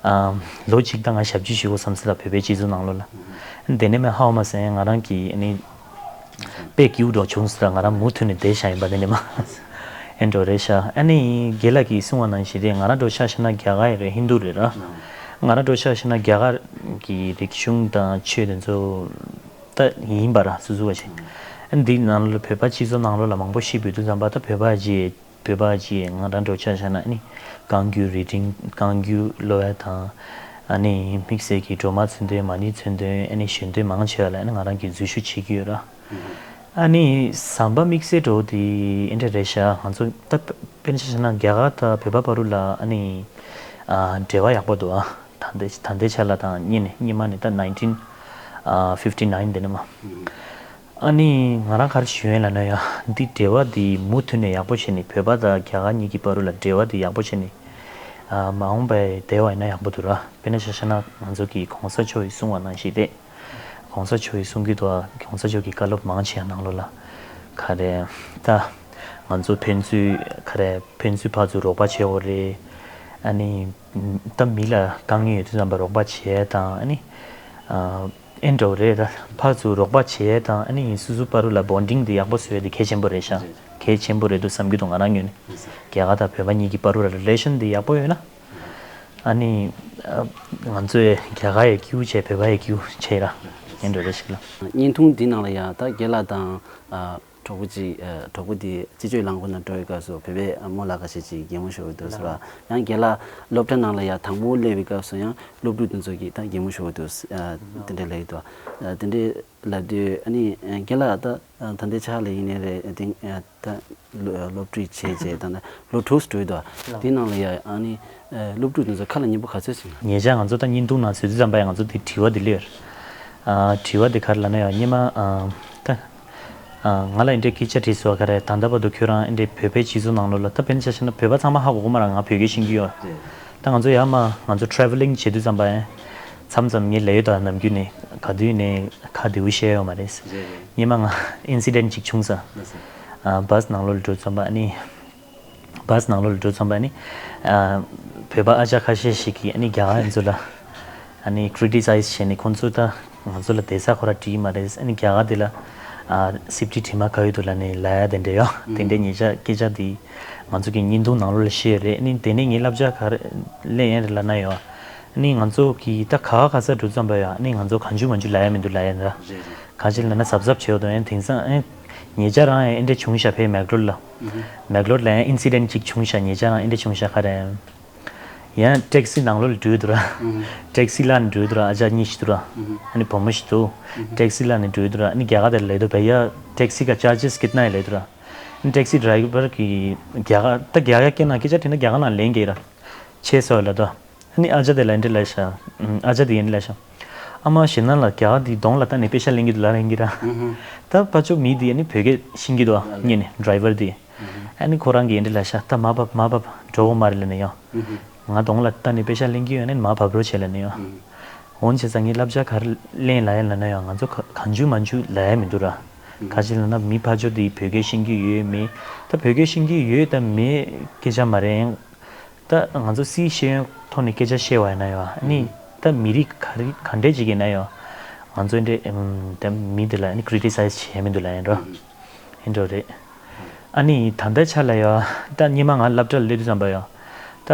ཨམ་ལོ་གཅིག་ད་ང་ཞབས་ཕྱི་ཞུ་དགོས་བསམ་སོང་། ད་བོད་པའི་སྤྱི་ཚོགས་ནང་ལོགས་ལ། དེ་ནས་མེད་ཧའོ་མ་ཟེར་ང་རང་གི་ཨ་ནི་དཔེ་སྐྱིད་པོ་འདྲ་བྱུང་སོང་། ད་ང་རང་མུ་མཐུད་ནས་བསྡད་བཞག་ཡིན་པ་དེ་ནས་མ། ཨེ་འདྲ་རེད་ཤག་ཨ་ནི་རྒན་ལགས་ཀྱིས་གསུངས་པ་ནང་བཞིན་རེད། ང་རང་འདྲ་ཆ་བཞག་ན་རྒྱ་གར་ཡིན་རེད། ཧིན་དུ་རེད་ར། ང་རང་འདྲ་ཆ་བཞག་ན་རྒྱ་གར་གྱི་རིག་གཞུང་དང་ཆོས་དེ་ཚོ་ད་ཡིན་པ་ར། སོ་སོ་བ་ཞིག་ཨ་ནི་འདི་ནང་ལོགས་བོད་པ་སྤྱི་ཚོགས་ནང་ལོགས་ལ་མང་པོ་ཞིག་འབོད་དུས་ཙམ་པ། ད་བོད་པ་ཅིག་བོད་པ་ཅིག་ང་རང་འདྲ་ཆ་བཞག་ན་ཨ་ནི་རྐང་རྒྱུག་རི་ཌིང་། རྐང་རྒྱུག་ཀློག་ཡ་དང་། ཨ་ནི་དམིགས་བསལ་གྱི་སྒྲོལ་མ་མཚོན་དོན། མ་ཎི་མཚོན་དོན། ཨ་ནི་ཞལ་འདོན་མང་ཆེ་བ་ལ་ཨ་ནི་ང་རང་གིས་འཛུལ་ཞུགས་བྱེད་ཀྱི་ཡོད་ར། ཨ་ནི་ཟམ་པ་དམིགས་བསལ་འདྲ་བོ་དེ་ཨེ་འདྲ་རེད་ཤག་ང་ཚོ་ད་དཔེར་ན་ཆ་བཞག་ན་རྒྱ་གར་དང་བོད་པ་བར་དུ་ལ་ཨ་ནི་ཨ་འབྲེལ་བ་ཡག་པོ་འདུག་ཨ། ད་ལྟའི་ད་ལྟའི་ཆ་ལ་དང་སྔོན་ནས། སྔོན་མ་ནས་ད་nineteen fifty nine དེ་ནས་མ། ཨ་ནི་ང་རང་ག་རེ་ཞུ་ཡིན་ལབ་ན་ཡ། འདི་འབྲེལ་བ་འདི་མུ་མཐུད་ནས་ཡག་པོ་བྱས་ནས། བོད་པ་དང་རྒྱ་གར་གཉིས་ཀྱི་བར་དུ་ལ་འབྲེལ་བ་འདི་ཡག་པོ་བྱས་ནས། ཨ་མ་འོངས་པའི་འདས་པ་ཡིན་ན་ཡག་པོ་འདུག་ར། དཔེར་ན་ཆ་བཞག་ན་ང་ཚོ་གི་གོང་ས་མཆོག་གིས་གསུངས་པ་ནང་བཞིན་རེད། གོང་ས་མཆོག་གིས་གསུང་གི་འདུག་ཨ། གོང་ས་མཆོག་གི་བཀའ་སློབ་མང་ཆེ་བ་ནང་ལོགས་ལ་ག་རེ། ད་ང་ཚོ་ཕན་ཚུན་ག་རེ། ཕན་ཚུན་ཕར་ཚུར་རོགས་པ་བྱེད་དགོས་རེད། ཨ་ནི་ད་མི་ལ་དཀའ་ངལ་ཡོད་དུས་ཙམ་པ་རོགས་པ་བྱེད་ཡས་དང་། ཨ་ནི་ཨ་ཨེ་འདྲ་བོ་རེད་ར། ཕར་ཚུར་རོགས་པ་བྱེད་ཡས་དང་། ཨ་ནི་སོ་སོ་བར་དུ་ལ་bonding དེ་ཡག་པོ་བཟོ་ཡས་དེ་གལ་ཆེན་པོ་རེད་ཤག་གལ་ཆེན་པོ་རེད་འདུག་བསམ་གྱི་འདུག་ང་རང་ངོས་ནས། རྒྱ་གར་དང་བོད་པ་གཉིས་ཀྱི་བར་དུ་ལ་relation དེ་ཡག་པོ་ཡོད་ན། ཨ་ནི་ཨ་ང་ཚོས་རྒྱ་གར་ཡ་སྐྱིད་པོ་བྱས། བོད་པ་ཡ་སྐྱིད་པོ་བྱས་ར། ཨེ་འདྲ་རེད་ཤག་ལ། བརྙན་ཐུང་འདི་ནང་ལ་ཡ་ད་རྒན་ལགས་དང་ཨ་གྲོགས་པོ་ཅིག་ཨ་གྲོགས་པོ་དེ་སྤྱི་སྤྱོད་རླངས་འཁོར་ནང་འགྲོ་བའི་སྐབས་སུ་བོད་པའི་ཨ་རྨོ་ལགས་ཁ་ཤས་ཅིག་གད་མོ་ཤོར་གྱི་འདུག་ཟེར་བ། ཡང་རྒན་ལགས་སློབ་གྲྭ་ནང་ལ་ཡ་དང་པོ་སླེབས་པའི་སྐབས་སུ་ཡང་སློབ་ཕྲུག་དེ་ཚོ་གིས་ད་གད་མོ་ཤོར་གྱི་འདུག་ཨ་དེ་འདྲ་ལབ་ཀྱི་འདུག་ཨ་དེ་འདྲ་ལབ་དུས་ཨ་ནི་རྒན་ལགས་ད་ད་ལྟའི་ཆ་ལ་ཡིན་ནའི་རེད། དེ་ད་སློབ་ཁྲིད་བྱས་བྱས་ད་ལྟ་ལོ་དྲུག་ཙམ་འགྲོ་གི་འདུག་དེ་ནང་ལ་ཡ་ཨ་ནི་སློབ་ཕྲུག་དེ་ཚོ་ཁ་ལ་སྙན་པོ་ག་ཚོད་ཟིན། ཉེ་ཆར་ང་ཚོ་ད་བརྙན་ཐུང་ནང་བཟོས་དུས་ཙམ་པ་ཡ་ང་ཚོ་དེ་དྲི་བ་དེ་སླེབས་ཡོད་རེད། ཨ་དྲི་བ་དེ་ག་རེ་ལབ་ན་ཡ། སྔོན་མ་ཨ་ད་ཨ་ང་ལ་འདི་འདྲའི་སྐད་ཆ་དྲིས་སོང་། ག་རེ། ད་ལྟ་བར་དུ་ཁྱོད་རང་འདི་འདྲའི་བོད་པའི་སྤྱི་ཚོགས་ནང་ལོགས་ལ། ད་དཔེར་ན་ཆ་བཞག་ན་བོད་པ་ཚང་མ་ཧ་གོ་གི་མ་རེད། ང་བོད་སྐད་ཤེས་ཀྱི་ཡོད། ད་ང་ཚོ་ཡར་མར་ང་ཚོ་travelling བྱེད་དུས་ཙམ་པ་ཡ། མཚམས་མཚམས་ངས་ལབ་ཡོད་ད། ནམ་རྒྱུན་ནས་ག་དུས་ནས་ཁ་བདེ་པོ་བཤད་ཡོད་མ་རེད། སྔོན་མ་ང་incident ཅིག་བྱུང་ས། ཨ་བྷ་སི་ནང་ལོགས་ལ་འགྲོ་ཙམ་པ་ཨ་ནི། བྷ་སི་ནང་ལོགས་ལ་འགྲོ་ཙམ་པ་ནི། ཨ་བོད་པ་ཨ་ཅག་ཁ་ཤས་ཤིག་གིས་ཨ་ནི་རྒྱ་གར་ཡིན་ཚུལ་ལ་ཨ་ནི་criticize བྱས་ནས། ཁོང་ཚོས་ད་ང་ཚོ་ལ་བསྡད་ས་ཁོ་རང་བྲིས་མ་རེད། ཨ་ནི་རྒྱ་གར་དེ་ལ་ཨ་སིབ་ཏི་དྲི་མ་ག་ཡོད་འདུག་ལབ་ནས་ལབ་ཡ་དེ་འདྲ་ཡོད། དེ་འདྲའི་ཉེ་ཆར་སྐད་ཆ་དེ་ང་ཚོ་གི་བརྙན་ཐུང་ནང་ལོགས་ལ་བཤད་ཡོད་རེད། ཨ་ནི་དེ་ནས་ངའི་བསླབ་བྱ་ག་རེ་ལེན་ཡ་རེད་ལབ་ན་ཡོད། ཨ་ནི་ང་ཚོ་གི་ད་ག་ག་ས་འགྲོ་ཙམ་པ་ཡོད། ཨ་ནི་ང་ཚོ་གང་བྱུང་མང་བྱུང་ལབ་ཡ་མི་འདུག་ལབ་ཡ་ར། ག་ཅི་ལབ་ན་གཟབ་གཟབ་བྱེད་འོ་དོ། ཨེ་དེང་སང་ཨེ་ཉེ་ཆར་རང་ཨེ་འདྲ་བྱུང་ཤག་ཕའི་མེག་ལོཌ་ལ། མེག་ལོཌ་ལ་ཨེ་incident ཅིག་བྱུང་ཤག་ཉེ་ཆར་རང་ཨེ་འདྲ་བྱུང་ཤག་ག་རེ། ཡང་ཊེག་སི་ནང་ལོགས་ལ་འགྲོ་འདུག་ར། ཊེག་སི་ལ་ནི་འགྲོ་འདུག་ར། ཨ་ཅག་གཉིས་ཤིག་འདུག་ར། ཨ་ནི་བུ་མོ་ཞིག་འདུག་ཊེག་སི་ལ་ནི་འགྲོ་འདུག་ར། ཨ་ནི་རྒྱ་གར་དེ་ལ་ལབ་འདུག་བྷ་ཡ་ཊེག་སི་ག་ཅར་ཇེས་ཀིཏ་ན་ཧེ་ལབ་འདུག་ར། ཨ་ནི་ཊེག་སི་ཌ་རའི་ཝར་གིས་རྒྱ་གར་ད་རྒྱ་གར་སྐད་ནང་སྐད་ཆ་དྲིས་ན་རྒྱ་གར་ནང་ལན་རྒྱག་ར། ཆེ་སོ་ལ་དོ། ཨ་ནི་ཨ་ཅག་དེ་ལ་འདི་ལབ་ཤག་ཨ་ཅག་དེ་ཡིན་ལབ་ཤག་ཨ་མ་ཞེད་སྣང་ལ་རྒྱ་གར་དེ་གདོང་ལ་ལྟ་ནས་པེ་ཤ་ལེན་གྱི་འདུག་ལབ་རན་གྱི་ར། ད་ཕར་ཕྱོགས་མི་དེ་ཨ་ནི་བོད་སྐད་ཤེས་ཀྱི་འདུག་ཨ་ཉན་ནས་ཌ་རའི་ཝར་དེ། ཨ་ནི་ཁོ་རང་གིས་འདི་ལབ་ཤག་ད་མ་བབ་མ་བབ་འགྲོ་གོ་མ་རེད་ལབ་ནས་ཡོང་། ང་གདོང་ལ་ལྟ་ནས་པེ་ཤ་ལེན་གྱི་ཡོད་ནས་མ་བབ་རོགས་བྱེད་ལབ་ནས་ཡོང་། འོན་ཆེ་ས་ངས་བསླབ་བྱ་ག་རེ་ལེན་ལ་ཡ་ལབ་ན་ཡང་ང་ཚོ་ག་གང་བྱུང་མང་བྱུང་ལབ་ཡ་མི་འདུག་ར། ཁ་ཅིག་ལབ་ན་མི་ཕར་ཕྱོགས་དེ་བོད་སྐད་ཤེས་ཀྱི་ཡོད་མེད། ད་བོད་སྐད་ཤེས་ཀྱི་ཡོད་དང་མེད་སྐད་ཆ་མ་རེད། ད་ང་ཚོ་སིའི་ཤེས་ཡོན་ཐོག་ནས་སྐད་ཆ་བཤད་པ་ཡིན་ན་ཡང་ཨ་ནི་ད་མི་རིགས་ག་རེ་ག་འདྲས་ཅིག་ཡིན་ན་ཡང་ང་ཚོ་འདྲས་ད་མི་དེ་ལ་ཨ་ནི་ཀི་རི་ཊི་སའི་ཛི་བྱས་མི་འདུག་ལབ་ཡིན་འགྲོ། ཡིན་འགྲོ་རེད། ཨ་ནི་ད་ལྟའི་ཆ་ལ་ཡང་ད་སྔོན་མ་ང་སློབ་གྲྭར་སླེབས་དུས་ཙམ་པ་ཡང་ད་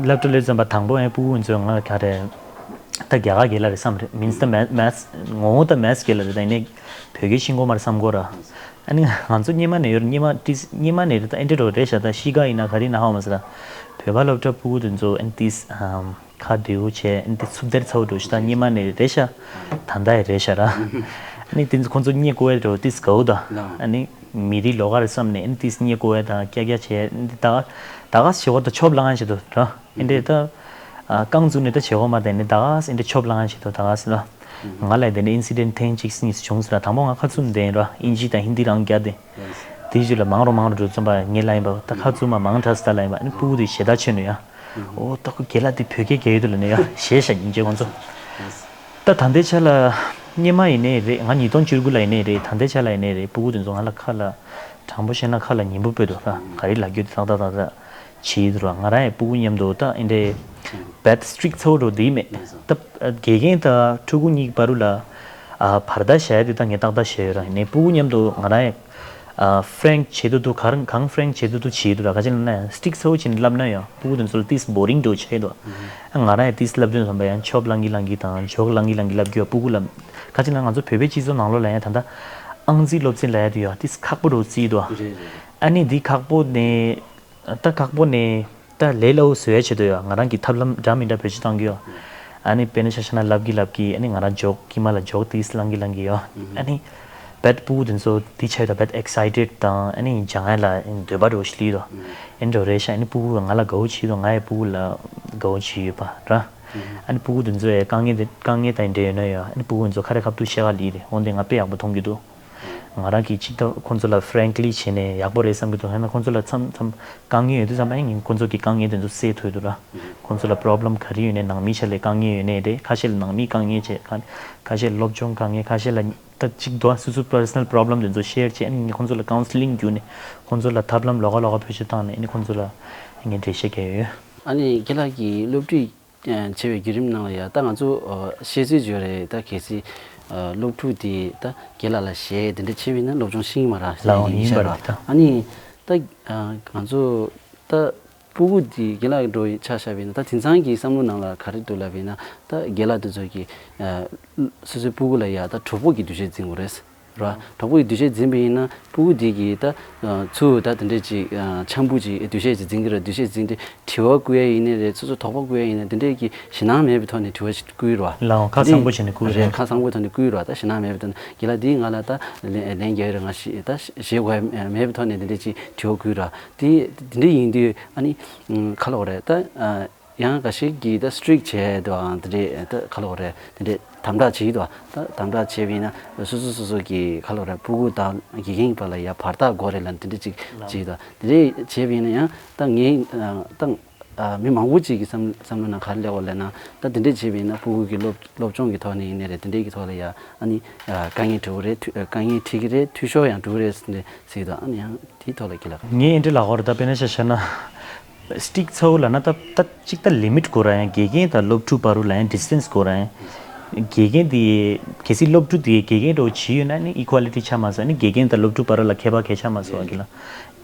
སློབ་གྲྭར་སླེབས་དུས་ཙམ་པ་དང་པོ་ཡང་ཕྲུ་གུ་ཚོས་ང་ག་རེ་ད་རྒྱ་གར་རྒན་ལགས་རེད་བསམ་རེད། མིན་ད་མེ་མེ་ཐི་ངོ་བོ་ད་མེ་ཐི་རྒན་ལགས་རེད། ད་ཡིན་ནའི་བོད་སྐད་ཤེས་ཀྱི་ཡོད་མ་རེད་བསམ་གོ་ར། ཨ་ནི་ང་ཚོ་སྔོན་མ་ནས་ཡོད་རེད། སྔོན་མ་ཏིས་སྔོན་མ་ནས་རེད། ད་ཨེ་འདྲ་འགྲོ་རེད་ཤག་ད་གཤིས་ཀ་ཡིན་ན་ག་རེ་ཡིན་ན་ཧ་གོ་མ་སོང་ར། བོད་པ་སློབ་གྲྭ་ཕྲུ་གུ་དེ་ཚོ་ཨ་ནི་ཏིས་ཨམ་ཁ་བདེ་བོ་བྱས་ཨ་ནི་ཏིས་ཚུབ་སྡེར་ཚ་བོ་འགྲོ་ཤག་ད་སྔོན་མ་ནས་རེད་ཤག་ད་ལྟ་ཡང་རེད་ཤག་ར། ཨ་ནི་དེ་ཚོ་ཁོང་ཚོ་རྙེད་དགོས་ཡ་འགྲོ་ཏིས་དགའ་བོ་ད། ཨ་ནི་མི་རིགས་ལོགས་ཀ་རེད་བསམ་ནས་ཨ་ནི་ཏིས་རྙེད་དགོས་ཡ་དང་ཀྱ་ཀྱ་བྱས་ཨ་ནི་ད་ད་ག་ཞེ་བོ་ད་ཆོབ་ལངས་ཡ་བྱེད་དོ་ར། ཨེ་འདྲས་ད། ཨ་རྐང་བཙུགས་ནས་ད་བྱེད་དགོས་མ་དེ་ནས་ད་ག་ཨེ་འདྲས་ཆོབ་ལངས་བྱེད་དོ་ད་ག་ཟེར་ལ། ང་ལ་དེ་འདྲས་ཨིན་སི་ཌེན་ཊི་ཐེངས་གཅིག་གཉིས་བྱུང་ཟེར་ལ། དང་པོ་ང་ཁ་བཙུམ་བསྡད་ཡིན་ར། ཨིན་ཇི་དང་ཧིན་དི་རང་རྒྱག་སྟེ། དེའི་རྗེས་ལ་མང་རུ་མང་རུ་འགྲོ་ཙམ་པ་ངས་ལབ་ཡིན་པ་ད་ཁ་བཙུམ་མ་མང་དྲགས་ད་ལབ་ཡིན་པ་ཨ་ནི་ཕྲུ་གུ་དེ་ཞེ་དྲག་ཆེ་ནུས་ཡ། ཨོ་ད་ཁོ་རྒན་ལགས་དེ་བོད་སྐད་རྒྱག་ཡོད་དོ་ལབ་ནས་ཡ་ཞེད་ཤག་སྙིང་རྗེ་ཁོང་ཚོ། ད་ད་ལྟའི་ཆ་ལ་སྔོན་མ་ཡིན་ནའི་རེད། ང་ཉིས་སྟོང་བཅུ་དགུ་ལ་ཡིན་ནའི་རེད། ད་ལྟའི་ཆ་ལ་ཡིན་ནའི་རེད། ཕྲུ་གུ་དེ་ཚོ་ང་ལ་ཁ་ལ་དྲང་པོ་བཤད་ན་ཁ་ལ་ཉན་པོ་དཔེ་འདུག་ད་ག་རེ་ལབ་རྒྱུ་དེ་ཏག་ཏག་ཏག་ཏག་བྱེད་ཀྱི་འདུག་ར། ང་རང་ཡང་ཕྲུ་གུ་མཉམ་དུ་ད་ཨེ་འདྲས་བད་སི་ཊི་རིག་ཚ་བོ་འགྲོ་དེ་མེད། ད་དགེ་རྒན་དང་ཕྲུ་གུ་གཉིས་བར་ལ་ཨ་བར་ཐག་བཞག་ཡ་དེ་ད་ངས་ཏག་ཏག་བཞག་ཡོད་ར། ཡིན་ནའི་ཕྲུ་གུ་མཉམ་དུ་ང་རང་ཡང་ཨ་ཕ་རེང་ཀི་བྱེད་དུ་འདུག་གང་གང་ཕ་རེང་ཀི་བྱེད་དུ་འདུག་བྱེད་འདུག་ར། ག་ཅི་ལབ་ན་ཡང་སི་ཊིག་ཚ་བོ་བྱས་ནས་བསླབ་ན་ཡང་ཕྲུ་གུ་དེ་ཚོ་ལ་ཏིས་བོ་རིང་འགྲོ་ཆགས་འདུག་ང་རང་ཡང་ཏིས་བསླབ་དུས་ཙམ་པ་ཡང་ཆོབ་ལངས་ཀྱི་ལངས་ཀྱི་དང་ཇོག་ལངས་ཀྱི་ལངས་ཀྱི་ལབ་རྒྱུ་ཡ་ཕྲུ་གུ་ལ་ག་ཅི་ལབ་ན་ང་ཚོ་བོད་པའི་སྤྱི་ཚོགས་ནང་ལོགས་ལ་ཡང་ད་ལྟ་ཨང་རྩིས་སློབ་ཚན་ལབ་ཡ་དེ་ཡང་ཏིས་ཁག་པོ་འགྲོ་རྩིས་འདུག་ཨ་ནི་འདི་ཁག་པོ་ནས། ད་ཁག་པོ་ནས་ད་ལས་སླ་བོ་བཟོ་ཡ་ཆེད་དུ་ཡོད། ང་རང་གི་ཐབས་ལམ་འདྲ་མི་འདྲ་བེད་སྤྱོད་བཏང་གི་ཡོད། ཨ་ནི་དཔེར་ན་ཆ་བཞག་ན་ལབ་ཀྱི་ལབ་ཀྱི་ཨ་ནི་ང་རང་ཇོག་དཀྱིལ་མ་ལ་ཇོག་ཏིས་ལངས་ཀྱི་ལངས་ཀྱི་ཡོད། ཨ་ནི་བད་ཕྲུ་གུ་དེ་ཚོ་འདི་ཆ་ཡོད་ད་བད་ཨེག་སའི་ཊེཌ་དང་ཨ་ནི་སྦྱང་ཡ་ལ་འདོད་པ་འདྲ་བོ་ཞིག་སླེབས་ཡོད། ཨ་ནི་འདྲ་བོ་རེད་ཤག་ཨ་ནི་ཕྲུ་གུ་ང་ལ་དགའ་བོ་བྱེད་ཡོད། ང་ཡི་ཕྲུ་གུ་ལ་དགའ་བོ་བྱེད་ཡོད་པ་ར། ཨ་ནི་ཕྲུ་གུ་དེ་ཚོ་ཡི་དཀའ་ངལ་དེ་དཀའ་ངལ་དང་འདྲ་ཡོད་ན་ཡོད། ཨ་ནི་ཕྲུ་གུ་དེ་ཚོ་ཁ་རས་ཁ་ཐུག་བཤད་ག་ལི་རེད། འོན་ཏེ་ང་དཔེ་ཡག་པོ་མཐོང་གི་འདུག་ང་རང་གིས་ཅིག་ད་ཁོང་ཚོ་ལ་ཕ་རེང་ཀི་ལི་བྱས་ནས་ཡག་པོ་རེད་བསམ་གྱི་འདུག་ཡང་ན་ཁོང་ཚོ་ལ་མཚམས་མཚམས་དཀའ་ངལ་ཡོད་དུས་ཙམ་པ་ཡང་ངས་ཁོང་ཚོ་གི་དཀའ་ངལ་དེ་ཚོ་སེལ་ཐུབ་འདུག་ར། ཁོང་ཚོ་ལ་པོ་རོབ་ལེམ་ག་རེ་ཡོད་ནའི་ནང་མི་ཆ་ལས་དཀའ་ངལ་ཡོད་ནའི་རེད། ཁ་ཤས་ལ་ནང་མིའི་དཀའ་ངལ་བྱས། ཁ་ཁ་ཤས་ལ་སློབ་སྦྱོང་དཀའ་ངལ། ཁ་ཤས་ལ་ད་ཅིག་འདུག་སོ་སོའི་པར་སོ་ནལ་པོ་རོབ་ལེམ་དེ་ཚོ་ཤེར་བྱས་ཨ་ནི་ངས་ཁོང་ཚོ་ལ་ཀའུན་སི་ལིང་བརྒྱུད་ནས་ཁོང་ཚོ་ལ་ཐབས་ལམ་ལོགས་ཀ་ལོགས་ཀ་བེད་སྤྱོད་བཏང་ནས་ཨ་ནི་ཁོང་ཚོ་ལ་ངས་འགྲེལ་བཤད་རྒྱག་ཡོད། ཨ་ནི་རྒན་ལགས་ཀྱིས་སློབ་ཁྲིད་བྱེད་པའི་བརྒྱུད་རིམ་ནང་ལ་ཡ་ད་ང་ཚོ་ཨ་ཤེས་ཚོད་བརྗོད་རེད། ད་གལ་སྲིད་ཨ་སློབ་ཕྲུག་དེ་ད་རྒན་ལགས་ལ་ཞེད་དེ་འདྲ་བྱས་པ་ཡིན་ན་སློབ་སྦྱོང་ཤེས་ཀྱི་མ་རེད་ལགས། ཡིན་པ་རེད་ད། ཨ་ནི་ད་ཨ་ང་ཚོ་ད་སྤུ་གུ་དེ་རྒན་ལགས་འགྲོ་ཡི་ཆ་བཞག་པ་ཡིན་ན་ད་དེང་སང་གི་བསམ་བློ་ནང་ལ་ག་རེ་འདུག་ལབ་པ་ཡིན་ན་ད་རྒན་ལགས་དེ་ཚོ་གིས་ཨ་སོ་སོའི་སྤུ་གུ་ལ་ཡ་ད་གྲོགས་པོ་གི་འདུ་ཤེས་འཛིན་དགོས་རེད། ར། གྲོགས་པོ་ཡི་འདུ་ཤེས་འཛིན་པ་ཡིན་ན་སྤུ་གུ་དེ་གིས་ད་ཚུར་ད་དེ་འདྲས་ཅིག་འཆམ་པོ་ཅིག་འདུ་ཤེས་ཅིག་འཛིན་གྱི་རེད། འདུ་ཤེས་འཛིན་དུས་དྲི་བ་བསྐུར་ཡ་ཡིན་ནའི་རེད། སོ་སོ་དོགས་པ་བསྐུར་ཡ་ཡིན་ནའི་དེ་འདྲས་ཀྱི་ཞེད་སྣང་མེད་པའི་ཐོག་ནས་དྲི་བ་ཞིག་བསྐུར་རོ། ལའང་ཁ་གསང་པོ་བྱས་ནས་བསྐུར་རེད། རེད། ཁ་གསང་པོའི་ཐོག་ནས་བསྐུར་རོ། ད་ཞེད་སྣང་མེད་པའི་ཐོག་ནས་རྒན་ལགས་འདིས་ང་ལ་ད་ལན་ལན་རྒྱག་ཡོད་རེད། ང་ཞེད་ད་ཞེད་དགོས་ཡ་མེད་པའི་ཐོག་ནས་དེ་འདྲས་ཅིག་དྲི་བ་བསྐུར་རོ། དེ་དེ་འདྲས་ཡིན་དུས་ཨ་ནི་ག་ལབ་དགོས་རེད་ད། ཡང་འགའ་ཞིག་གིས་ད་སི་ཊིག་བྱས་འདུག་ཨང་། དེ་འདྲས་ད་ག་ལབ་དགོས་རེད། དེ་འདྲས་དམ་དྲག་བྱེད་ཀྱི་འདུག་ད་དམ་དྲག་བྱས་པ་ཡིན་ན་སོ་སོ་སོ་སོ་གི་ག་ལབ་དགོས་རེད། སྤུ་གུ་དང་དགེ་རྒན་གྱི་བར་ལ་ཡ་བར་ཐག་དགོས་རེད་ལབ་དེ་འདྲས་ཅིག་བྱེད་ཀྱི་འདུག་དེ་འདྲས་བྱས་པ་ཡིན་ན་ཡང་ད་ངས་ད་མི་མང་པོ་ཅིག་གི་བསམ་བསམ་བློ་ནང་ག་རེ་སླེབས་ཡོད་ལབ་ན། ད་དེ་འདྲས་བྱས་པ་ཡིན་ན་སྤུ་གུ་གི་སློབ་སློབ་སྦྱོང་གི་ཐོག་ནས་ཡིན་ནའི་རེད། དེ་འདྲས་ཀྱི་ཐོག་ལ་ཡ་ཨ་ནི་དཀའ་ངལ་འཕྲད་ཀྱི་རེད། དཀའ་ངལ་འཕྲད་ཀྱི་རེད། འཐུས་ཤོར་ཡང་འགྲོ་གི་རེད་ཟེར་ནས་ཟེར་གྱི་འདུག་ཨ་ནི་ཡང་དེའི་ཐོག་ལ་ཁྱེད་ལ། ངས་འདི་འདྲ་ལབ་དགོས་རེད། ད་དཔེར་ན་ཆ་བཞག་ན། སི་ཊིག་ཚ་བོ་ལབ་ན་ད་ད་ཅིག་ད་ལི་མིཊ་དགོས་ར། ཡང་དགེ་རྒན་དང་སློབ་ཕྲུག་བར་ལ་ཡང་ཌི་སི་ཊེན་སི་དགོས་ར། ཡང་དགེ་རྒན་དེ་གལ་སྲིད་སློབ་ཕྲུག་དེ་དགེ་རྒན་འདྲ་བོ་བྱེད་ཡོད་ན་ནི་ཨི་ཀུ་ཨ་ལི་ཊི་ཆགས་མ་སོང་། ནི་དགེ་རྒན་དང་སློབ་ཕྲུག་བར་ལ་ཁྱད་པར་གང་ཡང་ཆགས་མ་སོང་། ཨ་ཁེ་ལ་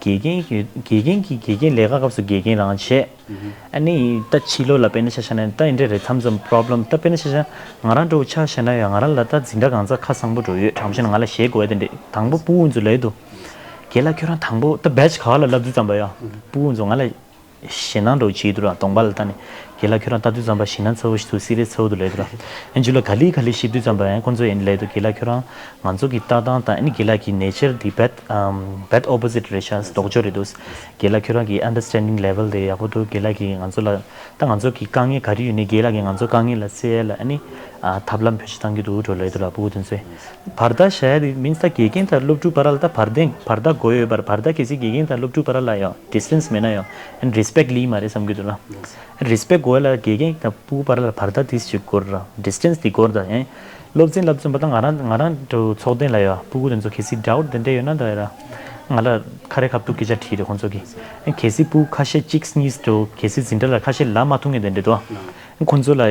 དགེ་རྒན་གྱི་དགེ་རྒན་གྱི་དགེ་རྒན་ལས་ཀ་སྐབས་སུ་དགེ་རྒན་རང་བྱས། ཨ་ནི་ད་ཕྱི་ལོགས་ལ་དཔེར་ན་ཆ་བཞག་ན་ད་འདི་འདྲ་རེད། མཚམས་མཚམས་པོ་རོབ་ལེམ། ད་དཔེར་ན་ཆ་བཞག་ང་རང་འདྲ་བོ་ཆ་བཞག་ན་ཡང་ང་རང་ལ་ད་འཛིན་གྲྭ་གང་ཚར་ཁ་གསང་པོ་འགྲོ་ཡོད། དྲང་པོ་བཤད་ན་ང་ལ་ཞེད་དགོས་ཡ་དེ་འདྲ། དང་པོ་སྤུ་གུ་ཚོ་ལབ་ཡོད་དོ། རྒན་ལགས་ཁྱོད་རང་དང་པོ་ད་བེ་ཆི་ག་པ་ལ་བསླབ་དུས་ཙམ་པ་ཡ། སྤུ་གུ་ཚོ་ང་ལ་ཞེད་སྣང་འདྲ་བོ་བྱེད་འདུག་ར། གདོང་པ་ལ་ལྟ་ནས། རྒན་ལགས་ཁྱོད་རང་ལྟ་དུས་ཙམ་པ་ཞེད་སྣང་ཚ་བོ་ཞིག་འདུག་སི་རི་ཡས་ཚ་བོ་འདུག་ལབ་ཡོད་ར། ཨེ་འཇུ་ལ་ག་ལེ་ག་ལེ་ཞིབ་དུས་ཙམ་པ་ཡང་ཁོང་ཚོ་ཡིན་ལབ་ཡོད་འདུག་རྒན་ལགས་ཁྱོད་རང་ང་ཚོ་གི་ལྟ་སྟངས་དང་ཨ་ནི་རྒན་ལགས་ཀྱི་ནེ་ཅར་འདི་བེད་བེད་ཨོ་པོ་སིཊ་རེད་ཤག་ལྡོག་ཕྱོགས་རེད་འདུག་རྒན་ལགས་ཁྱོད་རང་གི་ཨན་ཌར་སི་ཊེན་ཌིང་ལེ་ཝལ་དེ་ཡག་པོ་འདུག་རྒན་ལགས་ཀྱིས་ང་ཚོ་ལ་ད་ང་ཚོ་གི་དཀའ་ངལ་ག་རེ་ཡོད་ནའི་རྒན་ལགས་ཀྱིས་ང་ཚོ་དཀའ་ངལ་ལ་སེལ་ཡ་ལ་ཨ་ནི་ཨ་ཐབས་ལམ་བེད་སྤྱོད་གཏང་གི་འདུག་འགྲོ་ལབ་ཡོད་འདུག་ར། ཕྲུ་གུ་དེ་ཚོས་བར་ཐག་བཞག་ཡ་དེ་མིན་ད་དགེ་རྒན་དང་སློབ་ཕྲུག་བར་ལ་ད་བར་ཐག་བར་ཐག་དགོས་ཡོད་པར་བར་ཐག་གལ་སྲིད་དགེ་རྒན་དང་སློབ་ཕྲུག་བར་ལ་ཡང་ཌི་སི་ཊེན་སི་མེད་ན་ཡང་རེ་སི་པེག་ཊི་ལི་མ་རེད་བསམ་གྱི་འདུག་ར། རེ་སི་པེག་ཊི་དགོས་ཡ་ལ་དགེ་རྒན་དང་ཕྲུ་གུ་བར་ལ་བར་ཐག་དེ་ཞིག་དགོས་ར། ཌི་སི་ཊེན་སི་དེ་དགོས་ར། ད་ཡང་སློབ་ཚན་བསླབ་ཙམ་པ་ད་ང་རང་ང་རང་ཚོ་ཚོགས་ཐེངས་ལ་ཡང་ཕྲུ་གུ་དེ་ཚོ་གལ་སྲིད་ཌའུ་ཊི་དེ་འདྲ་ཡོད་ན་ད་ཡ་ར་ང་ལ་ཁ་རས་ཁ་ཐུག་སྐད་ཆ་དྲིས་རེད་ཁོང་ཚོ་གིས། གལ་སྲིད་ཕྲུ་གུ་ཁ་ཤས་གཅིག་གཉིས་འགྲོ་གལ་སྲིད་འཛིན་གྲྭ་ལ་ཁ་ཤས་ལབ་མ་ཐུབ་མཁན་དེ་འདྲ་འདུག་ཁོང་ཚོ་ལ་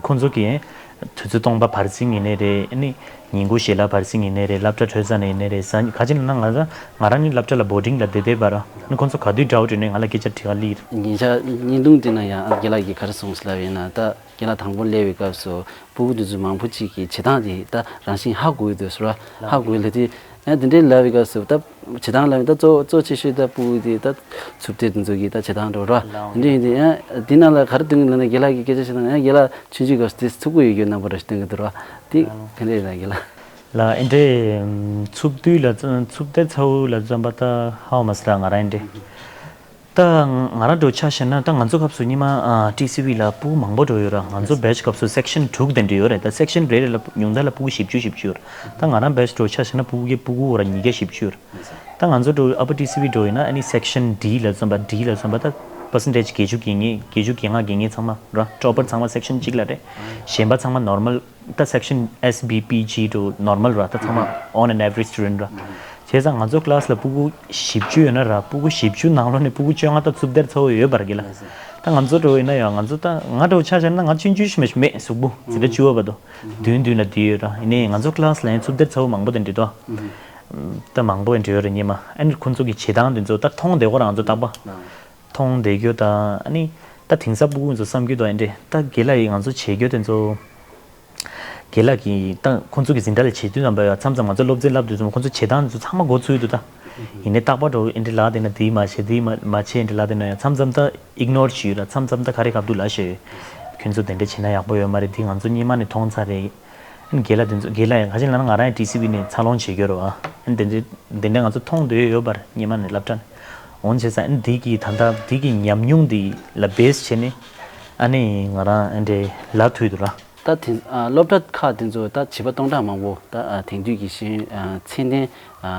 ཁོང་ཚོ་གིས་དུས་ཚོད་སྟོང་པ་བར་འཛིན་ཡིན་ནའི་རེད། ཨ་ནི་ཉིན་གུང་ཞལ་ལག་བར་འཛིན་ཡིན་ནའི་རེད། སློབ་གྲྭ་གྲོལ་ཚར་ནས་ཡིན་ནའི་རེད། གཟའ་ཉི་ག་ཅི་ལབ་ན་ང་རང་ང་རང་ནི་སློབ་གྲྭ་ལ་བོར་ཌིང་ལ་བསྡད་བསྡད་པ་ར། ཨ་ནི་ཁོང་ཚོ་ག་དུས་འདྲ་བོ་དྲིས་ནའི་ང་ལ་སྐད་ཆ་དྲི་ག་སླེབས་རེད། ཉིན་ཞག་བརྙན་ཐུང་བལྟས་ན་ཡང་ཨ་རྒན་ལགས་ཀྱིས་ག་རེ་གསུངས་སོང་ལབ་ཡིན་ན་ད་རྒན་ལགས་དང་པོ་སླེབས་པའི་སྐབས་སུ་ཕྲུ་གུ་དེ་ཚོ་མང་པོ་ཅིག་གིས་བྱེད་སྟངས་དེ་ད་རང་བཞིན་ཧ་གོ་གི་འདུག་ཟེར་བ། ཧ་གོ་གི་ལབ་དུས་ཡང་དེ་འདྲའི་ལབ་པའི་སྐབས་སུ་ད་བྱེད་སྟངས་ལབ་ཡིན་ད་གཙོ་གཙོ་ཆེ་ཤོས་ད་ཕྲུ་གུ་དེ་ད་འཚུབ་ལྡེབ་དེ་ཚོ་གི་ད་བྱེད་སྟངས་འགྲོ་ར། དེ་འདྲ་ཡིན་དུས་ཡང་དེ་ནང་ལ་ག་རེ་སྟོན་གི་ལབ་ན་རྒན་ལགས་ཀྱིས་སྐད་ཆ་བཤད་སྟངས་ཡང་རྒན་ལགས་ཆུང་ཆུང་སྐབས་སུ་དེ་འཚུབ་ཀྱི་ཡོད་རྒྱུ་རྣམ་པ་ར་སྟོན་གི་འདུག་ར། དེ་ག་འདྲ་ཡིན་ན་རྒན་ལགས། ལ་ཨེ་འདྲའི་འཚུབ་དུས་ལ་འཚུབ་ལྡེབ་ཚ་བོ་ལ་བརྩམས་པ་ད་ཧ་མ་སི་ར་ང་རང་ཨེ་འདྲའི། ད་ང་རང་འགྲོ་ཆ་བཞག་ན་ད་ང་ཚོ་སྐབས་སུ་སྔོན་མ་ཊི་སི་ཝི་ལ་ཕྲུ་གུ་མང་པོ་འགྲོ་ཡོད་ར། ང་ཚོ་བེ་ཆི་སྐབས་སུ་སེག་ཤན་དྲུག་དེ་འདྲ་ཡོད་རེད། ད་སེག་ཤན་རེ་རེ་ལ་ཉུང་མཐའ་ལ་ཕྲུ་གུ་བཞི་བཅུ་བཞི་བཅུ་ཡོད་རེད། ད་ང་རང་བེ་ཆི་འགྲོ་ཆ་བཞག་ན་ཕྲུ་གུ་གི་ཕྲུ་གུ་ར་ཉིས་བརྒྱ་བཞི་བཅུ་ཡོད་རེད། ད་ང་ཚོ་འགྲོ་ཨ་པར་ཊི་སི་ཝི་འགྲོ་ཡིན་ན་ཨ་ནི་སེག་ཤན་ཌི་ལ་བརྩམས་པ་ཌི་ལ་བརྩམས་པ་ད་པར་སེན་ཊེཇ་བརྒྱད་ཅུ་གྱ་ལྔ་བརྒྱད་ཅུ་གྱ་ལྔ་བརྒྱད་ལྔ་ཚང་མ་ར་ཊོ་པར་ཚང་མ་སེག་ཤན་གཅིག་ལ་རེད། གཞན་པ་ཚང་མ་ནོར་མལ། ད་སེག་ཤན་ཨེས་བི་པི་ཇི་འགྲོ་ནོར་མལ་ར། ད་ཚང་མ་on an average student ར། བྱས་ཙང་ང་ཚོ་ཀི་ལ་སི་ལ་ཕྲུ་གུ་བཞི་བཅུ་ཡོད་ན་ར་ཕྲུ་གུ་བཞི་བཅུ་ནང་ལོགས་ནས་ཕྲུ་གུ་བཅོ་ལྔ་ད་འཚུབ་ལྡེབ་ཚ་བོ་ཡོད་པ་ར་རྒན་ལགས། ད་ང་ཚོ་འགྲོ་ཡིན་ན་ཡང་ང་ཚོ་ད་ང་འགྲོ་ཆ་བཞག་ན་ང་ཆུང་ཆུང་ཞིག་མ་ཞིག་མེད་གཟུགས་པོ་འཛིན་གྲྭ་བཅུ་པ་བར་དུ་བདུན་བདུན་ལ་བསྡད་ཡོད་ར། ཡིན་ནའི་ང་ཚོ་ཀི་ལ་སི་ལ་ཡང་འཚུབ་ལྡེབ་ཚ་བོ་མང་པོ་དེ་འདྲ་འདུག་ད་མང་པོ་འདྲ་ཡོད་ར་སྔོན་མ། ཨ་ནི་ཁོང་ཚོ་གི་བྱེད་སྟངས་དེ་ཚོ་ད་མཐོང་བསྡད་ཀྱི་ར་ང་ཚོ་རྟག་པར། མཐོང་བསྡད་རྒྱུ་དང་ཨ་ནི་ད་དེང་སང་ཕྲུ་གུ་ཚོ་བསམ་རྒྱུ་དང་ཨེ་འདྲས་ད་རྒན་ལགས་ཡིས་ང་ཚོ་བྱེད་རྒྱུ་དེ་ཚོ། རྒན་ལགས་ཀྱིས་ད་ཁོང་ཚོ་གི་འཛིན་གྲྭ་ལ་བྱེད་དུས་ཙམ་པ་ཡང་མཚམས་མཚམས་ང་ཚོ་སློབ་ཚན་བསླབ་དུས་ཙམ་ཁོང་ཚོ་བྱེད་སྟངས་དེ་ཚོ་ཚང་མ་མགོ་ཚོས་འདུག་ད། ཡིན་ནའི་རྟག་པར་འགྲོ་ཨེ་འདྲས་ལབ་བསྡད་ན་འདི་མ་བྱེད་འདི་མ་མ་བྱེད་ཨེ་འདྲས་ལབ་བསྡད་ན་ཡང་མཚམས་མཚམས་ད་ཨིག་ནོར་བྱེད་ཡོད་ར། མཚམས་མཚམས་ད་ག་རེ་ག་བསྡུ་ལབ་བཤད་ཡོད། ཁྱོད་ཚོ་དེ་འདྲས་བྱེད་ན་ཡག་པོ་ཡོད་མ་རེད། འདི་ང་ཚོ་སྔོན་མ་ནས་མཐོང་ཚར་རེད། ཨ་ནི་རྒན་ལགས་དེ་ཚོ་རྒན་ལགས་ཡང་ག་ཅིག་ལབ་ན་ང་རང་ཡང་ཊི་སི་ཝི་ནས་འཚར་ལོངས་བྱེད་རྒྱུ་རེད་བ། ཨ་ནི་དེ་འདྲས་དེ་འདྲས་ང་ཚོ་མཐོང་འདོད་ཡོད་པར་སྔོན་མ་ནས་སློབ་གྲྭ་ནས། འོན་བྱས་ཙང་ཨ་ནི་འདི་གི་ད་ལྟ་འདི་གི་ཉམས་མྱོང་འདི་ལ་བེས་བྱས་ནས་ཨ་ནི་ང་རང་ཨ་འདྲས་ལབ་ཐུབ་འདུག་ར། ད་དེ་ཨ་སློབ་གྲྭ་ཁག་དེ་ཚོ་ད་བྱིས་པ་སྟོང་ཕྲག་མང་པོ་ད་ཨ་དེང་དུས་ཀྱི་ཤེས་ཡོན་ཨ་ཚད་ལྡན་ཨ་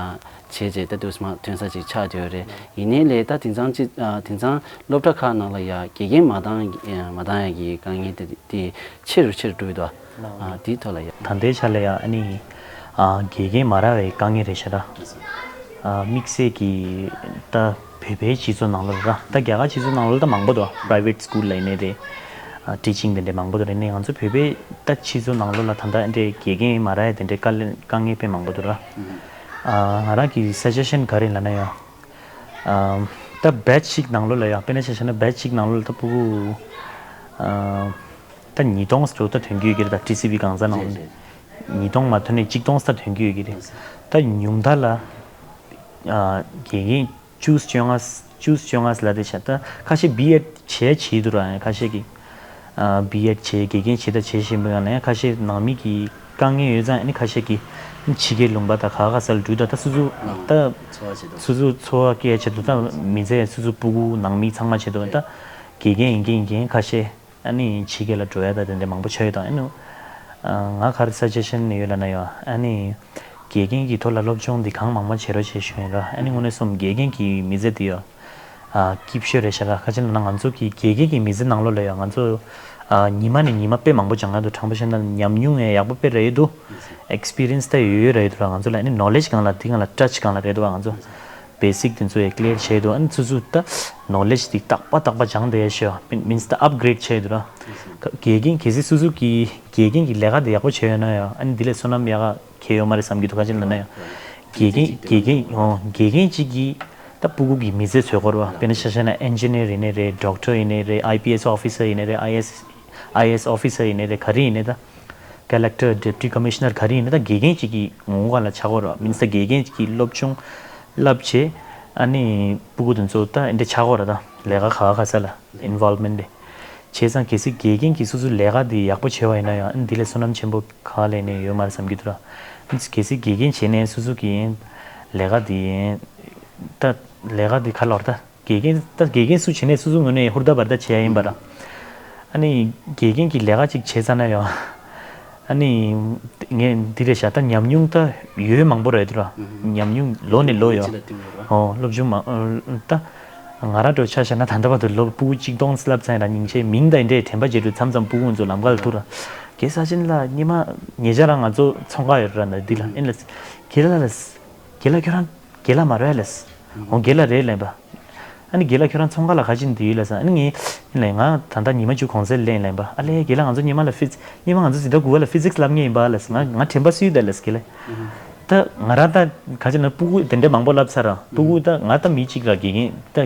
བྱས་རྗེས་ད་དུས་སུ་མ་ཐོན་ས་ཅིག་ཆགས་བསྡད་ཡོད་རེད། ཡིན་ནའི་ལས་ད་དེང་སང་ཅི་ཨ་དེང་སང་སློབ་གྲྭ་ཁག་ནང་ལ་ཡ་དགེ་རྒན་མ་འདང་ཨ་མ་འདང་ཡ་གི་དཀའ་ངལ་དེ་དེ་ཆེ་རུ་ཆེ་རུ་འགྲོ་གི་འདུག་ཨ་དེའི་ཐོག་ལ་ཡ། ད་ལྟའི་ཆ་ལ་ཡ་ཨ་ནི་ཨ་དགེ་རྒན་མ་རག་པའི་དཀའ་ངལ་རེད་ཤག་ད། ཨ་དམིགས་བསལ་གྱི་ད་བོད་པའི་སྤྱི་ཚོགས་ནང་ལོགས་ལ་ར། ད་རྒྱ་གར་སྤྱི་ཚོགས་ནང་ལོགས་ལ་ད་མང་པོ་འདུག་པ་རའི་ཝེཊ་སི་ཀུལ་ལ་ཡིན་ནའི་རེད། ཨ་ཊི་ཆིང་དེ་འདྲས་མང་པོ་འདུག་རེད། ནས་ང་ཚོ་བོད་པའི་ད་སྤྱི་ཚོགས་ནང་ལོགས་ལ་ད་ལྟ་ཨེ་འདྲས་དགེ་རྒན་མ་རག་ཡ་དེ་འདྲས་དཀའ་ལས་དཀའ་ངལ་དཔེ་མང་པོ་འདུག་ར། ཨ་ང་རང་གི་སཱ་ཇེ་ཤན་ག་རེ་ལབ་ན་ཡང་། ཨ་ད་བེཆ་གཅིག་ནང་ལོགས་ལ་ཡང་དཔེར་ན་ཆ་བཞག་ན་བེཆ་གཅིག་ནང་ལོགས་ལ་ད་ཕྲུ་གུ་ཨ་ད་ཉིས་སྟོང་ཙམ་ད་ཐོན་གྱི་ཡོད་ཀྱི་རེད། ད་ཊི་སི་ཝི་གང་ཟག་ནང་ལོགས་ནས་ཉིས་སྟོང་མ་ཐོན་ནས་གཅིག་སྟོང་ཙམ་ད་ཐོན་གྱི་ཡོད་ཀྱི་རེད། ད་ཉུང་མཐའ་ལ་ཨ་དགེ་རྒན་བཅུ་བཅོ་ལྔ་བཅུ་བཅོ་ལྔ་ལབ་དེ་བྱས། ད་ཁ་ཤས་བི་ཨེཌ་བྱས་བྱས་འདུག་ར། ཁ་ཤས་ཀྱིས་ཨ་བི་ཨེཌ་བྱས་དགེ་རྒན་བྱས་ད་བྱས་བཞིན་པའི་ངང་ལ་ཡང་ཁ་ཤས་ནང་མི་གི་དཀའ་ངལ་ཡོད་ཙང་ཨ་ནི་ཁ་ཤས་ཀྱིས་ཕྱི་རྒྱལ་ལུང་པ་དང་ག་ག་ས་ལ་འགྲོ་ད། ད་སོ་སོ་ད་འཚོ་བ་བྱེད་དུས་སོ་སོ་འཚོ་བ་སྐྱེལ་བྱེད་དུས་ད་མི་ཚེ་སོ་སོ་ཕྲུ་གུ་ནང་མི་ཚང་མ་བྱེད་དུས་ད་དགེ་རྒན་ཡིན་མཁན་ཡིན་མཁན་ཁ་ཤས་ཨ་ནི་ཕྱི་རྒྱལ་ལ་འགྲོ་ཡ་ད་དེ་འདྲ་མང་པོ་ཆགས་ཡོད་ད། ཨ་ནི་ང་ག་རེ་སཱ་ཇེ་ཤན་ཡོད་ལབ་ན་ཡང་ཨ་ནི་དགེ་རྒན་གྱི་ཐོག་ལ་སློབ་སྦྱོང་འདི་གང་མང་མང་བྱེད་རོགས་བྱེད་ཞུ་ཡིན་ར། ཨ་ནི་དངོས་གནས་སོང་དགེ་རྒན་གྱི་མི་ཚེ་འདི་ཡང་ཨ་སྐྱིད་ཤོས་རེད་ཤག་ར། ཁ་ཅིག་ལབ་ན་ང་ཚོ་གི་དགེ་རྒན་གྱི་མི་ཚེ་ནང་ལོགས་ལ་ཡང་ང་ཚོ་ཨ་ཉི་མ་ནས་ཉི་མ་དཔེ་མང་པོ་སྦྱང་ཡ་འདུག་དྲང་པོ་བཤད་ན་ཉམས་མྱོང་ཡང་ཡག་པོ་དཔེ་རག་གི་འདུག་ཨེག་སི་པི་རི་ཡན་སི་ད་ཡོད་ཡོད་རག་གི་འདུག་ར། ང་ཚོ་ལ་ཨ་ནི་ནོ་ལེཇ་སྒང་ལ་འདི་སྒང་ལ་ཊཆ་སྒང་ལ་རེད་འདུག་བ། ང་ཚོ་བེ་སིག་དེ་ཚོ་ཡང་ཀི་ལི་ཡར་བྱས་འདུག་ཨ་ནི་སོ་སོ་ད་ནོ་ལེཇ་འདི་རྟག་པ་རྟག་པ་སྦྱང་བསྡད་ཡ་ཤོད་མིན་མིན་སི་ད་ཨབ་གི་རེཌ་བྱས་འདུག་ར། དགེ་རྒན་གལ་སྲིད་སོ་སོ་གི་དགེ་རྒན་གྱི་ལས་ཀ་དེ་ཡག་པོ་བྱས་ཡོད་ན་ཡང་ཨ་ནི་འདི་ལས་བསོད་ནམས་ཡག་ག་ཁེལ་ཡོད་མ་རེད་བསམ་གྱི་འདུག་ཁ་ཅིག་ལབ་ན་ཡང་། དགེ་རྒན་དགེ་རྒན་ཨོ་དགེ་རྒན་གཅིག་གིས་ད་ཕྲུ་གུ་གི་མི་ཚེ་འཚོལ་དགོས་རེད་བ། དཔེར་ན་ཆ་བཞག་ན་ཨེན་ཇི་ནི་ཡར་ཡིན་ནའི་རེད། ཌོག་ཊར་ཡིན་ནའི་རེད། ཨའི་པི་ཨེས་ཨོ་ཕི་སར་ཡིན་ནའི་རེད། ཨའི་ཨེས་ཨའི་ཨེས་ཨོ་ཕི་སར་ཡིན་ནའི་རེད། ག་རེ་ཡིན་ནའི་ད་ཀ་ལེག་ཊར་ཌེ་པུ་ཊི་ཀོ་མི་ཤི་ནར་ག་རེ་ཡིན་ནའི་ད་དགེ་རྒན་གཅིག་གི་ངོ་བོ་སྒང་ལ་ཆགས་དགོས་རེད་བ། མིན་ད་དགེ་རྒན་གྱིས་སློབ་སྦྱོང་བསླབ་བྱས་ཨ་ནི་ཕྲུ་གུ་དེ་ཚོ་ད་འདི་འདྲ་ཆགས་དགོས་རེད། ད་ལས་ཀ་ག་ག་ས་ལ་ཨིན་ཝོལ་མེན་ཊི་དེ། བྱས་ཙང་གལ་སྲིད་དགེ་རྒན་གྱིས་སོ་སོའི་ལས་ཀ་འདི་ཡག་པོ་བྱས་པ་ཡིན་ན་ཡང་འདི་ལས་བསོད་ནམས་ཆེན་པོ་ག་ལས་ནས་ཡོད་མ་རེད་བསམ་གྱི་འདུག་ར། གལ་སྲིད་དགེ་རྒན་བྱས་ནས་སོ་སོ་གི་ལས་ཀ་འདི་ད་ལས་ཀ་འདི་ག་ལོར་ད་དགེ་རྒན་ད་དགེ་རྒན་སུ་བྱས་ནས་སོ་སོ་ངོས་ནས་ཧུར་ཐག་འབད་ཐག་བྱས་ཡ་ཡིན་པ་ར། ཨ་ནི་དགེ་རྒན་གྱི་ལས་ཀ་ཅིག་བྱས་ཚར་ན་ཡང་། ཨ་ནི། ངས་འདི་རེད་ཤག་ད་ཉམས་མྱོང་ད་ཡོད་མང་པོ་རེད་དུ་ར། ཨུ་ཧུ། ཉམས་མྱོང་ལོ་ནས་ལོ་ཡོད། ཅི་ལ་བསྟུན་དགོས་ར། ཨོ་སློབ་སྦྱོང་མང་ད། ང་རང་འདྲ་ཆ་བཞག་ན་ད་ལྟ་བར་དུ་སློབ་ཕྲུག་གཅིག་སྟོང་བསླབས་ཚར་ཡིན་ར། སྙིང་རྗེ་མིང་དང་འདི་འདྲའི་དྲན་པ་བརྗེད་འགྲོ་མཚམས་མཚམས་སྤུ་གུ་ཚོ་ལམ་ཁ་ལ་ཐུག་ར། རྒན་ས་ཆེན་ལགས་ཉི་མ་ཉེ་ཆར་རང་ང་ཚོ་ཚོང་ཁང་ཡོད་ར་ན་འདི་ལ་ཨུ་ཧུ། ཨེ་ལ། རྒན་ལགས་ལགས། རྒན་ལགས་ཁྱོད་རང་། རྒན་ལགས་མ་རེད་ལགས། ཨོ་རྒན་ལགས་རེད་ལབ་པ། ཨ་ནི་རྒན་ལགས་ཁྱོད་རང་ཚོང་ཁང་ལ་ག་ཅིག་འདི་ཡོད་ལབ་ས། ཨ་ནི་ངས་ལབ་ང་ད་ལྟ་ཉི་མ་བཅུ་གུང་སེང་ལེན་ལབ་པ། ཨ་ལས་རྒན་ལགས་ང་ཚོ་ཉི་མ་ལ་ཕི་ཉི་མ་ང་ཚོ་འཛིན་གྲྭ་དགུ་པ་ལ་ཕི་ཛིག་སི་བསླབ་མཁན་ཡིན་པ་ལབ་ང་ང་དྲན་པ་སུས་ད་ལབ་རྒན་ལགས། ད་ང་རང་ད་ག་ཅིག་ན་སྤུ་གུ་དེ་འདྲ་མང་པོ་བསླབས་ཚར་ར་སྤུ་གུ་ད་ང་ད་མི་གཅིག་ར་དགེ་རྒན་ད་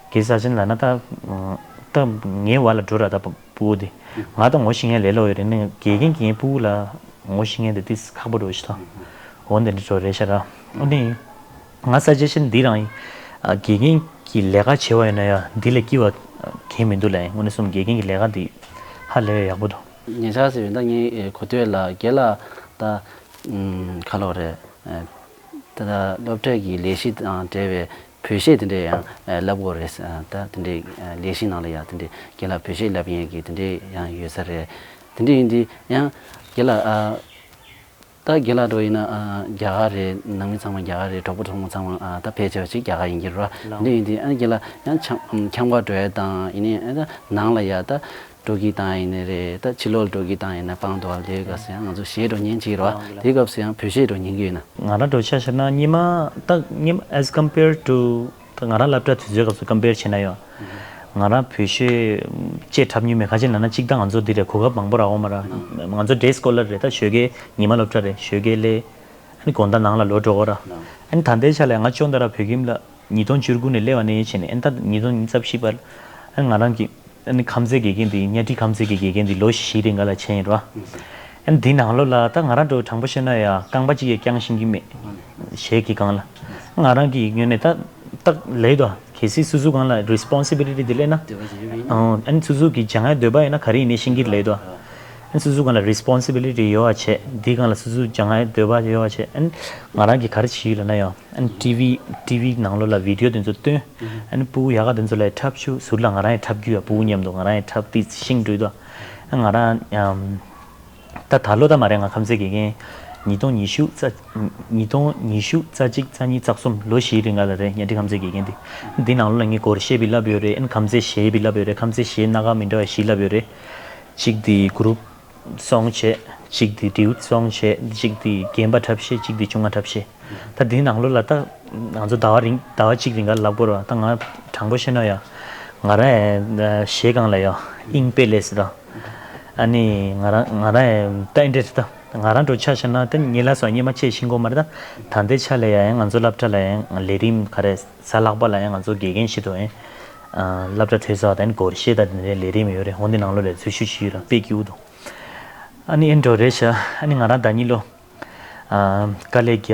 རྒན་ས་ཆེན་ལབ་ན་ད་ད་ངའི་བར་ལ་འགྲོ་ར་ད་སྤུ་གུ་དེ་ང་ད་ངོ་ཤེས་མཁན་ལས་སླ་པོ་ཡོད་རེད། ནི་དགེ་རྒན་གྱི་སྤུ་གུ་ལ་ངོ་ཤེས་མཁན་དེ་ཏིས་ཁག་པོ་འགྲོ་ཞིག་ད་འོ་འདི་འདྲ་འགྲོ་རེད་ཤག་ར། ཨ་ནི། ང་ས་ཆ་ཤིན་འདི་རང་ཡིན། ཨ་དགེ་རྒན་གྱི་ལས་ཀ་བྱེད་པ་ཡིན་ན་ཡང་འདི་ལས་སྐྱིད་པ་གང་མི་འདུག་ལབ་ཡིན། དངོས་གནས་སོང་དགེ་རྒན་གྱི་ལས་ཀ་འདི་ཧ་ལས་ཡག་པོ་འདུག་ཉེ་ཆར་ཟེར་བ་ད་ངའི་གོ་ཐོས་ལ་རྒན་ལགས་ད་ཁ་ལོ་རེད། ད་ད་སློབ་གྲྭ་གི་ལས་གཞི་དང་འབྲེལ་བའི་བོད་གཞས་དེ་འདྲས་ཡང་བསླབ་དགོས་རེད། ད་དེ་འདྲས་ལས་གཞི་ནང་ལ་ཡང་དེ་འདྲས་རྒན་ལགས་བོད་གཞས་བསླབ་མཁན་གྱི་དེ་འདྲས་ཡང་ཡོད་ས་རེད། དེ་འདྲས་ཡིན་དུས་ཡང་རྒན་ལགས། ད་རྒན་ལགས་འགྲོ་ཡིན་ན་ཨ་རྒྱ་གར་རེད། ནང་མི་ཚང་མ་རྒྱ་གར་རེད། གྲོགས་པོ་གྲོགས་མོ་ཚང་མ་ཨ་ད་ཕལ་ཆེ་བ་ཞིག་རྒྱ་གར་ཡིན་གྱི་རེད་བ། ལགས། འདི་ཡིན་དུས་ཨ་རྒན་ལགས་ཡང་འཁྱམ་འཁྱམ་ག་འགྲོ་ཡ་དང་ཡིན་ནའི་ཨ་ད་ནང་ལ་ཡ་ད་འགྲོ་གི་དང་ཡིན་ནའི་རེད། ད་ཕྱི་ལོགས་ལ་འགྲོ་གི་དང་ཡིན་ན་སྤང་ཐོག་ལ་དེ་ག་ཟེ་ཡང་ང་ཚོ་གཞས་འགྲོ་ཉན་གྱི་རེད་བ། ལགས། དེ་སྐབས་སུ་ཡང་བོད་གཞས་འགྲོ་ཉན་གྱི་ཡོད་ན། ང་རང་འགྲོ་ཆ་བཞག་ན་སྔོན་མ་ད་སྔོན་མ་as compared to ད་ང་རང་སློབ་གྲྭ་དུས་ཚོད་སྐབས་སུ་ཀམ་པེར་བྱས་ན་ཡང་། ང་རང་བོད་གཞས་བཅས་འཁྲབ་མྱོང་མེད། ག་ཅི་ལབ་ན་གཅིག་ད་ང་ཚོ་འདི་རེད་གོ་སྐབས་མང་པོ་རག་འོང་མ་ར། ང་ཚོ་ཌེ་སི་ཀོ་ལར་རེད། ད་ཞོགས་ཀས་ཉི་མ་སློབ་གྲྭ་རེད། ཞོགས་ཀས་སླེབས། ཨ་ནི་དགོང་དག་ནང་ལ་ལོག་འགྲོ་གོ་ར། ཨ་ནི་ད་ལྟའི་ཆ་ལ་ང་སྤྱོད་ད་ར་བོད་ཁྱིམ་ལ་ཉིས་སྟོང་བཅུ་དགུ་ནས་སླེབས་པ་ནས་བྱས་ནས་ཨ་ནི་ད་ཉིས་སྟོང་ཉི་ཤུ་རྩ་བཞི་བར་ཨ་ནི་ང་རང་གི་ཨ་ནི་ཁམས་ཚན་དགེ་རྒན་འདི་གཉའ་ཁྲི་ཁམས་ཚན་གྱི་དགེ་རྒན་འདི་ལོ་བཞི་རིང་ག་ལ་བྱས་ཡིན་ར། ཨ་ནི་འདི་ནང་ལོགས་ལ་ད་ང་རང་འགྲོ་དྲང་པོ་བཤད་ན་ཡ་རྐང་པ་གཅིག་གིས་རྐྱང་ཤེས་ཀྱི་མེད། གཞས་ཀྱི་སྒང་ལ། ང་རང་གི་ངོས་ནས་ད་ད་ལས་དོ་གལ་སྲིད་སོ་སོ་སྒང་ལ་རི་སི་པོན་སི་བི་ལི་ཊི་དེ་སླེབས་ན། འདོད་པ་ཞིག་ཡོད་པ་ཡིན་ན། ཨང་ཨ་ནི་སོ་སོ་གི་སྦྱང་ཡ་འདོད་པ་ཡིན་ན་ག་རེ་ཡིན་ནའི་ཤེས་ཀྱི་རེད་དོ། ཨ་ནི་སོ་སོ་སྒང་ལ་རི་སི་པོན་སི་བི་ལི་ཊི་ཡོད་པ་བྱས། འདི་སྒང་ལ་སོ་སོ་སྦྱང་ཡ་འདོད་པ་ཡོད་པ་བྱས། ཨ་ནི་ང་རང་གི་ག་རེ་བྱེད་ཡོད་ལབ་ན་ཡང་ཨ་ནི་ཊི་ཝི་ཊི་ཝི་ནང་ལོགས་ལ་བི་ཌི་ཡོ་དེ་ཚོ་སྟོན། ཨ་ནི་སྤུ་གུ་ཡག་ག་དེ་ཚོ་ལ་འཁྲབ་ཤོག་ཟུར་ལ་ང་རང་ཡང་འཁྲབ་རྒྱུ་ཡ། སྤུ་གུ་མཉམ་དུ་ང་རང་ཡང་འཁྲབ་དེ་ཤེས་འགྲོ་དོ། ཨ་ང་རང་ཡང་། ད་ད་ལོ་ད་མ་རེད། ང་ཁམས་ཚན་དགེ་རྒན་ཉིས་སྟོང་ཉི་ཤུ་རྩ་ཉིས་སྟོང་ཉི་ཤུ་རྩ་གཅིག་རྩ་གཉིས་རྩ་གསུམ་ལོ་བཞིའི་རིང་ལ་རེད། གཉའ་ཁྲི་ཁམས་ཚན་དགེ་རྒན་དེ། འདི་ནང་ལོགས་ལ་ངས་སྒོར་གཞས་བི་བསླབས་ཡོད་རེད། ཨན་ཁམས་ཚན་གཞས་བི་བསླབས་ཡོད་རེད། ཁམས་ཚན་གཞས་སྣ་ཁ་མི་འདྲ་བ་བཞི་བསླབས་ཡོད་རེད། གཅིག་དེ་གུ་རུབ་སོང་བྱས། གཅིག་དེ་ཌིའུཊ་སོང་བྱས། གཅིག་དེ་རྒན་པ་འཁྲབ་གཞས། གཅིག་དེ་ཆུང་ང་འཁྲབ་གཞས། ད་འདི་ནང་ལོགས་ལ་ད་ང་ཚོ་ཟླ་བ་རིང་ཟླ་བ་གཅིག་རིང་ག་ལབ་དགོས་རེད་བ། ད་ང་དྲང་པོ་བཤད་ན་ཡ། ང་རང་ཨེ་གཞས་སྒང་ལ་ཡ་དབྱིངས་དཔེ་ལས་སྲིད་ད། ཨ་ནི་ང་རང་ང་རང་ཨེ་ད་ཨེ་འདྲས་ད་ང་རང་འགྲོ་ཆ་བཞག་ན་ད་ཉེ་ལ་སོ་སྔོན་མ་ཆེས་ཤིང་གོ་མ་རེད། ད་ད་ལྟའི་ཆ་ལ་ཡ་ང་ཚོ་སློབ་གྲྭ་ལ་ཡ་ལས་རིམ་ག་རེ་གཟའ་ལྷག་པ་ལ་ཡ་ང་ཚོ་དགེ་རྒན་ཞིག་ཏུ་ཨེ་སློབ་གྲྭ་ཐོས་ས་ད་ཨེ་སྒོར་གཞས་ད་དེ་འདྲའི་ལས་རིམ་ཡོད་རེད། འོ་འདི་ནང་ལོགས་ལ་འཛུལ་ཞུགས་ཞུས་ར་དཔེ་སྐྱིད་པོ་འདུག་ཨ་ནི་ཨེ་འགྲོ་རེད་ཤག་ཨ་ནི་ང་རང་ཟླ་ཉིན་ལོ། ཨ་དཀའ་ལས་རྒྱག་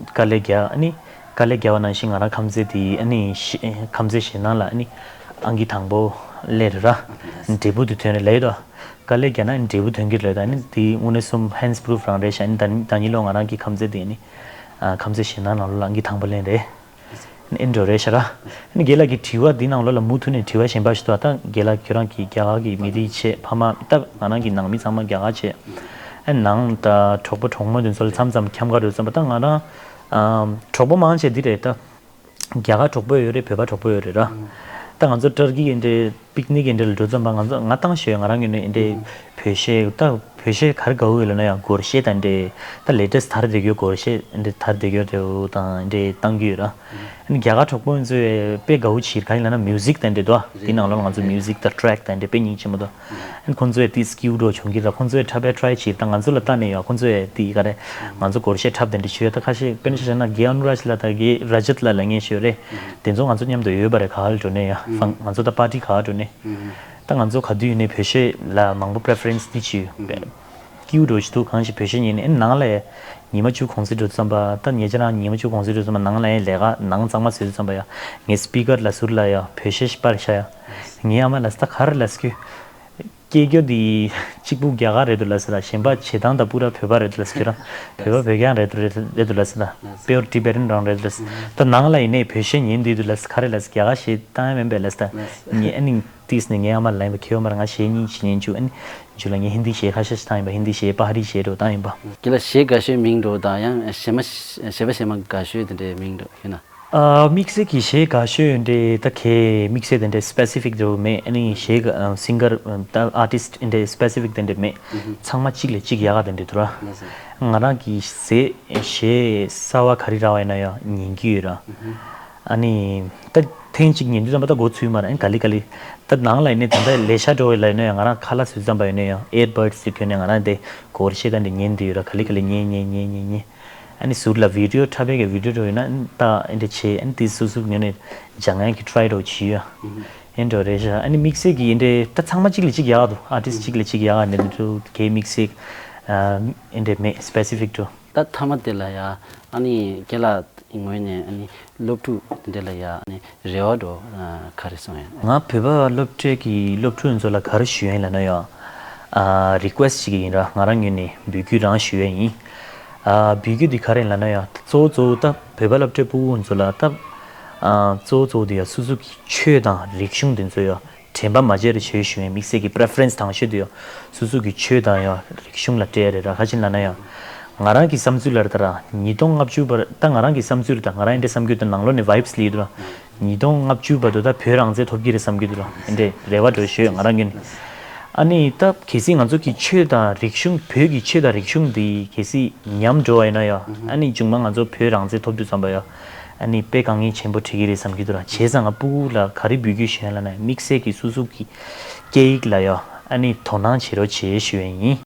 དཀའ་ལས་རྒྱག་ཨ་ནི་དཀའ་ལས་རྒྱག་པ་ནང་བཞིན་ང་རང་ཁམས་ཚན་དེ་ཨ་ནི་གཞས་ཁམས་ཚན་གཞས་སྣང་ལ་ཨ་ནི་ཨང་ཀི་དང་པོ་སླེབས་རེད་ར། འབྲས་བུ་དེ་ཐོན་རེད་ལབ་ཡོད་དོ། དཀའ་ལས་རྒྱག་ན་འབྲས་བུ་ཐོན་གྱི་རེད། ཨ་ནི་དེ་དངོས་གནས་སོང་ཧན་སི་པུ་རུབ་རང་རེད་ཤག་ཨ་ནི་ཟླ་ཟླ་ཉིན་ལོ་ང་རང་གི་ཁམས་ཚན་དེ་ཨ་ནི་ཨ་ཁམས་ཚན་གཞས་སྣང་ནང་ལོགས་ལ་ཨང་ཀི་དང་པོ་ལེན་རེད། ཨེ་འགྲོ་རེད་ཤག་ར། ཨ་ནི་རྒན་ལགས་ཀྱི་དྲི་བ་འདི་ནང་ལོགས་ལ་མུ་མཐུད་ནས་དྲི་བ་གཞན་པ་ཞིག་འདུག་ད་རྒན་ལགས་ཁྱོད་རང་གིས་རྒྱ་གར་གྱི་མི་རིགས་བྱས། ཕ་མ་ད་ང་རང་གི་ནང་མི་ཚང་མ་རྒྱ་གར་བྱས། ཨ་ནང་ད་གྲོགས་པོ་གྲོགས་མོ་དེ་ཚོ་ལ་མཚམས་མཚམས་འཁྱམ་ག་འགྲོ་བསམ་པ། ད་ང་རང་ཨམ་གྲོགས་པོ་མང་ཆེ་འདི་རེད་ད། རྒྱ་གར་གྲོགས་པོ་ཡོད་རེད། བོད་པ་གྲོགས་པོ་ཡོད་རེད་ར། ད་ང་ཚོ་ཏར་ཀི་ཨེ་འདྲའི་པིག་ནིག་ཨེ་འདྲ་ལ་འགྲོ་བསམ་པ་ང་ཚོ་ང་ཏང་ཞོལ་ང་རང་གི་ནི་ཨེ་འདྲའི་བོད་གཞས་ད་བོད་གཞས་ག་རེ་དགའ་བོ་ཡོད་ལབ་ན་ཡང་སྒོར་གཞས་དང་འདྲའི་ད་ལེ་ཊེ་སི་ཊི་དར་བསྡད་ཡོད་སྒོར་གཞས་ཨེ་འདྲའི་དར་བསྡད་ཡོད་རེད། འོ་དང་ཨེ་འདྲའི་བཏང་གི་ཡོད་ར། ཨ་ནི་རྒྱ་གར་གྲོགས་པོ་ཚོས་དཔེ་དགའ་བོ་བྱེད་ག་ཡིན་ལབ་ན་མིའུ་ཟིག་དང་འདྲ་འདུག་ཨ། དེ་ནང་ལོགས་ང་ཚོ་མིའུ་ཟིག་དང་ཊེ་རེག་དང་འདྲ་དཔེ་སྙིང་རྗེ་མོ་འདུག་ཨ་ནི་ཁོང་ཚོས་དེ་སི་ཀིལ་འགྲོ་བྱུང་གི་ར། ཁོང་ཚོས་འཁྲབ་པའི་ཊ་རའི་བྱེད་དང་ང་ཚོ་ལ་ལྟ་ནས་ཡོད། ཁོང་ཚོས་དེ་ག་རེ་ང་ཚོ་སྒོར་གཞས་འཁྲབ་དེ་འདྲ་བྱེད་ཡོད། ད་ཁ་ཤས་དཔེར་ན་ཆ་བཞག་ན་རྒན་ཨ་ནུ་རཱཇ་ལགས་དང་རྒན་ར་ཇིད་ལགས་ལབ་མཁན་ཞིག་ཡོད་རེད། དེ་ཚོ་ང་ཚོ་མཉམ་དུ་ཡོད་པ་རེད། ག་ལ་འགྲོ་ནས་ཡ་ང་ཚོ་ད་པར་ཊི་ག་ལ་འགྲོ་ནས། ད་ང་ཚོ་ག་དུས་ཡིན་ནའི་བོད་གཞས་ལ་མང་པོ་པི་རི་ཕེ་རེན་སི་དེ་བྱེད་ཡོད། སྐྱིད་པོ་འདྲ་ཞིག་འདུག་གང་ཞིག་བོད་གཞས་ཉན་ནས་ཨེ་ནང་ལ་ཡ་ཉི་མ་བཅུ་གུང་སེང་འགྲོ་དུས་ཙམ་པ། ད་ཉེ་ཆར་རང་ཉི་མ་བཅུ་གུང་སེང་འགྲོ་དུས་ཙམ་པ་ནང་ལ་ཡ་ལས་ཀ་ནང་གཙང་མ་བཟོས་དུས་ཙམ་པ་ཡ། ངས་སི་པི་ཀར་ལ་ཟུར་ལ་ཡ་བོད་གཞས་ཤིག་སྤར་བཞག་ཡ། ངའི་ཨ་མ་ལ་ཟེར། ད་ག་རེ་ལབ་ཟེར་གྱི། སྐད་རྒྱག་དེ་གཅིག་པུ་རྒྱ་གར་རེད་འདུག་ལབ་ཟེར་ལ། གཞན་པ་བྱེད་སྟངས་དང་པུ་ར་བོད་པ་རེད་འདུག་ལབ་ཟེར་གྱི་ར། བོད་པ་བོད་རྒྱལ་རེད་འདུག་རེད་འདུག་ལབ་ཟེར་ལ། པིའུར་ཊི་བེ་ཊན་རང་རེད་འདུག་ལབ་ཟེར། ད་ནང་ལ་ཡིན་ནའི་བོད་གཞས་ཉན་བསྡད་འདུག་ལབ་ཟེར། ག་རེ་ལབ་ཟེར། རྒྱ་གར་གཞས་བཏང་ཡ་མིན་པས་ལབ་ཟེར། ད་ངས་ཨ་ནི་ཏིས་ནས་ངའི་ཨ་མ་ལ་ཡིན་པ། ཁྱེད་ཨ་མར་ང་གཞས་ཉན་ཅིག་ཉན་བཅུག་ཨ་ནི་མཇུག་ལ་ངས་ཧིན་དི་གཞས་ཁ་ཤས་ཤིག་བཏང་ཡིན་པ། ཧིན་དི་གཞས་པ་ཧ་རི་གཞས་འདྲ་བོ་བཏང་ཡིན་པ། ཁྱེད་ལ་གཞས་དགའ་ཤོས་མིང་འདྲ་བོ་དང་ཡང་གཞས་མ་གཞས་པ་གཞས་མ་དགའ་ཤོས་དེ་འདྲའི་མིང་འདྲ་བོ་ཡོད་ན། ཨ། དམིགས་བསལ་གྱི་གཞས་དགའ་ཤོས་འདྲ་ད་གའི་དམིགས་བསལ་དེ་འདྲ་སི་པེ་སི་ཕིག་འདྲ་བོ་མེད། ཨ་ནི་གཞས་ཨ་སིང་གར་ད་ཨར་ཊིསི་འདྲ་སི་པེ་སི་ཕིག་དེ་འདྲ་མེད། ཚང་མ་གཅིག་ལས་གཅིག་ཡག་ག་དེ་འདྲ་འདུག་ར། ང་རང་གི་གཞས་གཞས་གསར་བ་ག་རེ་རག་པ་ཡིན་ན་ཡང་ཉན་གྱི་ཡོད་ར། ཨ་ནི་ད་ཐེངས་གཅིག་ཉན་དུས་ཙམ་པ་ད་མགོ་ཚོས་མ་རེད། ཨ་ནི་ག་ལེ་ག་ལེ་ད་ནང་ལ་ཡིན་ནའི་ད་ལྟ་ལས་ཤག་འགྲོ་བའི་ལ་ཡིན་ན་ཡང་ང་རང་ཁ་ལག་བཟོས་ཙམ་པ་ཡིན་ན་ཡང་ཨེར་བཌ་སི་དེ་གྱོན་ནས་ང་རང་དེ་སྒོར་གཞས་ད་འདི་ཉན་དུ་ཡོད་ར། ག་ལེ་ག་ལེ་ཉན་ཉན་ཉན་ཉན་ཉན། ཨ་ནི་ཟུར་ལ་བི་ཌི་ཡོ་འཁྲབ་པའི་གི་བི་ཌི་ཡོ་འགྲོ་ཡོད་ན་ཨ་ནི་ད་ཨེ་འདྲ་བྱས། ཨ་ནི་དེ་སོ་སོ་ངོས་ནས་སྦྱང་ཡག་གི་ཊི་རའི་འགྲོ་བྱེད་ཡོད། ཨེ་འགྲོ་རེད་ཤག་ཨ་ནི་དམིགས་བསལ་གྱི་ཨེ་འདྲ་ད་ཚང་མ་གཅིག་ལས་གཅིག་ཡག་འདུག་ཨར་ཊིསི་གཅིག་ལས་གཅིག་ཡག་ཨ་ནི་འདུག་གའི་དམིགས་བསལ་ཨ་ཨེ་འདྲ་མེད། སི་པེ་སི་ཕིག་འགྲོ། ད་མཐའ་མ་དེ་ལ་ཡ་ཨ་ནི་ཁྱེད་ལ་ངོས་ནས་ཨ་ནི་སློབ་ཕྲུག་དེ་འདྲ་ལ་ཡ་ཨ་ནི་རེ་བ་འདྲ་ཁ་རེ་གསུང་ཡ། ང་བོད་པ་སློབ་གྲྭའི་གི་སློབ་ཕྲུག་ཚོ་ལ་ག་རེ་ཞུ་ཡ་ཡིན་ལབ་ན་ཡ། ཨ་རི་ཀུ་ཨེ་སི་ཊི་ཞིག་ཡིན་ར། ང་རང་ངོས་ནས་འབོད་སྐུལ་རང་ཞུ་ཡ་ཡིན། ཨ་འབོད་སྐུལ་འདི་ག་རེ་ཡིན་ལབ་ན་ཡ། གཙོ་བོ་གཙོ་བོ་ད་བོད་པ་སློབ་གྲྭའི་ཕྲུ་གུ་ཚོ་ལ་ད་ཨ་གཙོ་བོ་གཙོ་བོ་འདི་ཡ་སོ་སོ་གི་ཆོས་དང་རིག་གཞུང་འདི་ཚོ་ཡ་དྲན་པ་མ་བརྗེད་རེ་བྱེད་ཞུ་ཡ་ཡིན། དམིགས་བསལ་གྱི་པི་རེ་ཕེ་རེན་སི་དང་ཤོས་དེ་ཡ་སོ་སོ་གི་ཆོས་དང་ཡ་རིག་གཞུང་ལ་སྤྲད་ཡ་རེད་ར། ག་ཅི་ལབ་ན་ཡ། ང་རང་གི་བསམ་ཚུལ་ལ་རེད་ད་ར། ཉིས་སྟོང་ལྔ་བཅུ་བར་ད་ང་རང་གི་བསམ་ཚུལ་རེད་ད། ང་རང་འདི་འདྲ་བསམ་གྱི་འདུག་ནང་ལོགས་ནས་ཝའིབ་སི་སླེབས་ཀྱི་འདུག་ར། ཉིས་སྟོང་ལྔ་བཅུ་བར་དུ་ད་བོད་རང་བཙན་ཐོབ་ཀྱི་རེད་བསམ་གྱི་འདུག་ར། འདི་འདྲའི་རེ་བ་འདྲ་ཞུ་ཡ་ཡོད་ང་རང་ངོས་ནས། ཨ་ནི་ད་གལ་སྲིད་ང་ཚོ་གི་ཆོས་དང་རིག་གཞུང་བོད་ཀྱི་ཆོས་དང་རིག་གཞུང་འདི་གལ་སྲིད་ཉམས་འགྲོ་བ་ཡིན་ན་ཡ། ཨ་ནི་མཇུག་མ་ང་ཚོ་བོད་རང་བཙན་ཐོབ་དུས་ཙམ་པ་ཡ། ཨ་ནི་དཔེ་དཀའ་ངལ་ཆེན་པོ་འཕྲད་ཀྱི་རེད་བསམ་གྱི་འདུག་ར། བྱས་ཙང་ང་ཕྲུ་གུ་ལ་ག་རེ་འབོད་སྐུལ་ཞུ་ཡ་ལབ་ན་དམིགས་བསལ་གྱི་སོ་སོ་གི་སྐད་ཡིག་ལ་ཡ་ཨ་ནི་དོ་སྣང་བྱེད་རོགས་བྱེད་ཞུ་ཡ་ཡིན།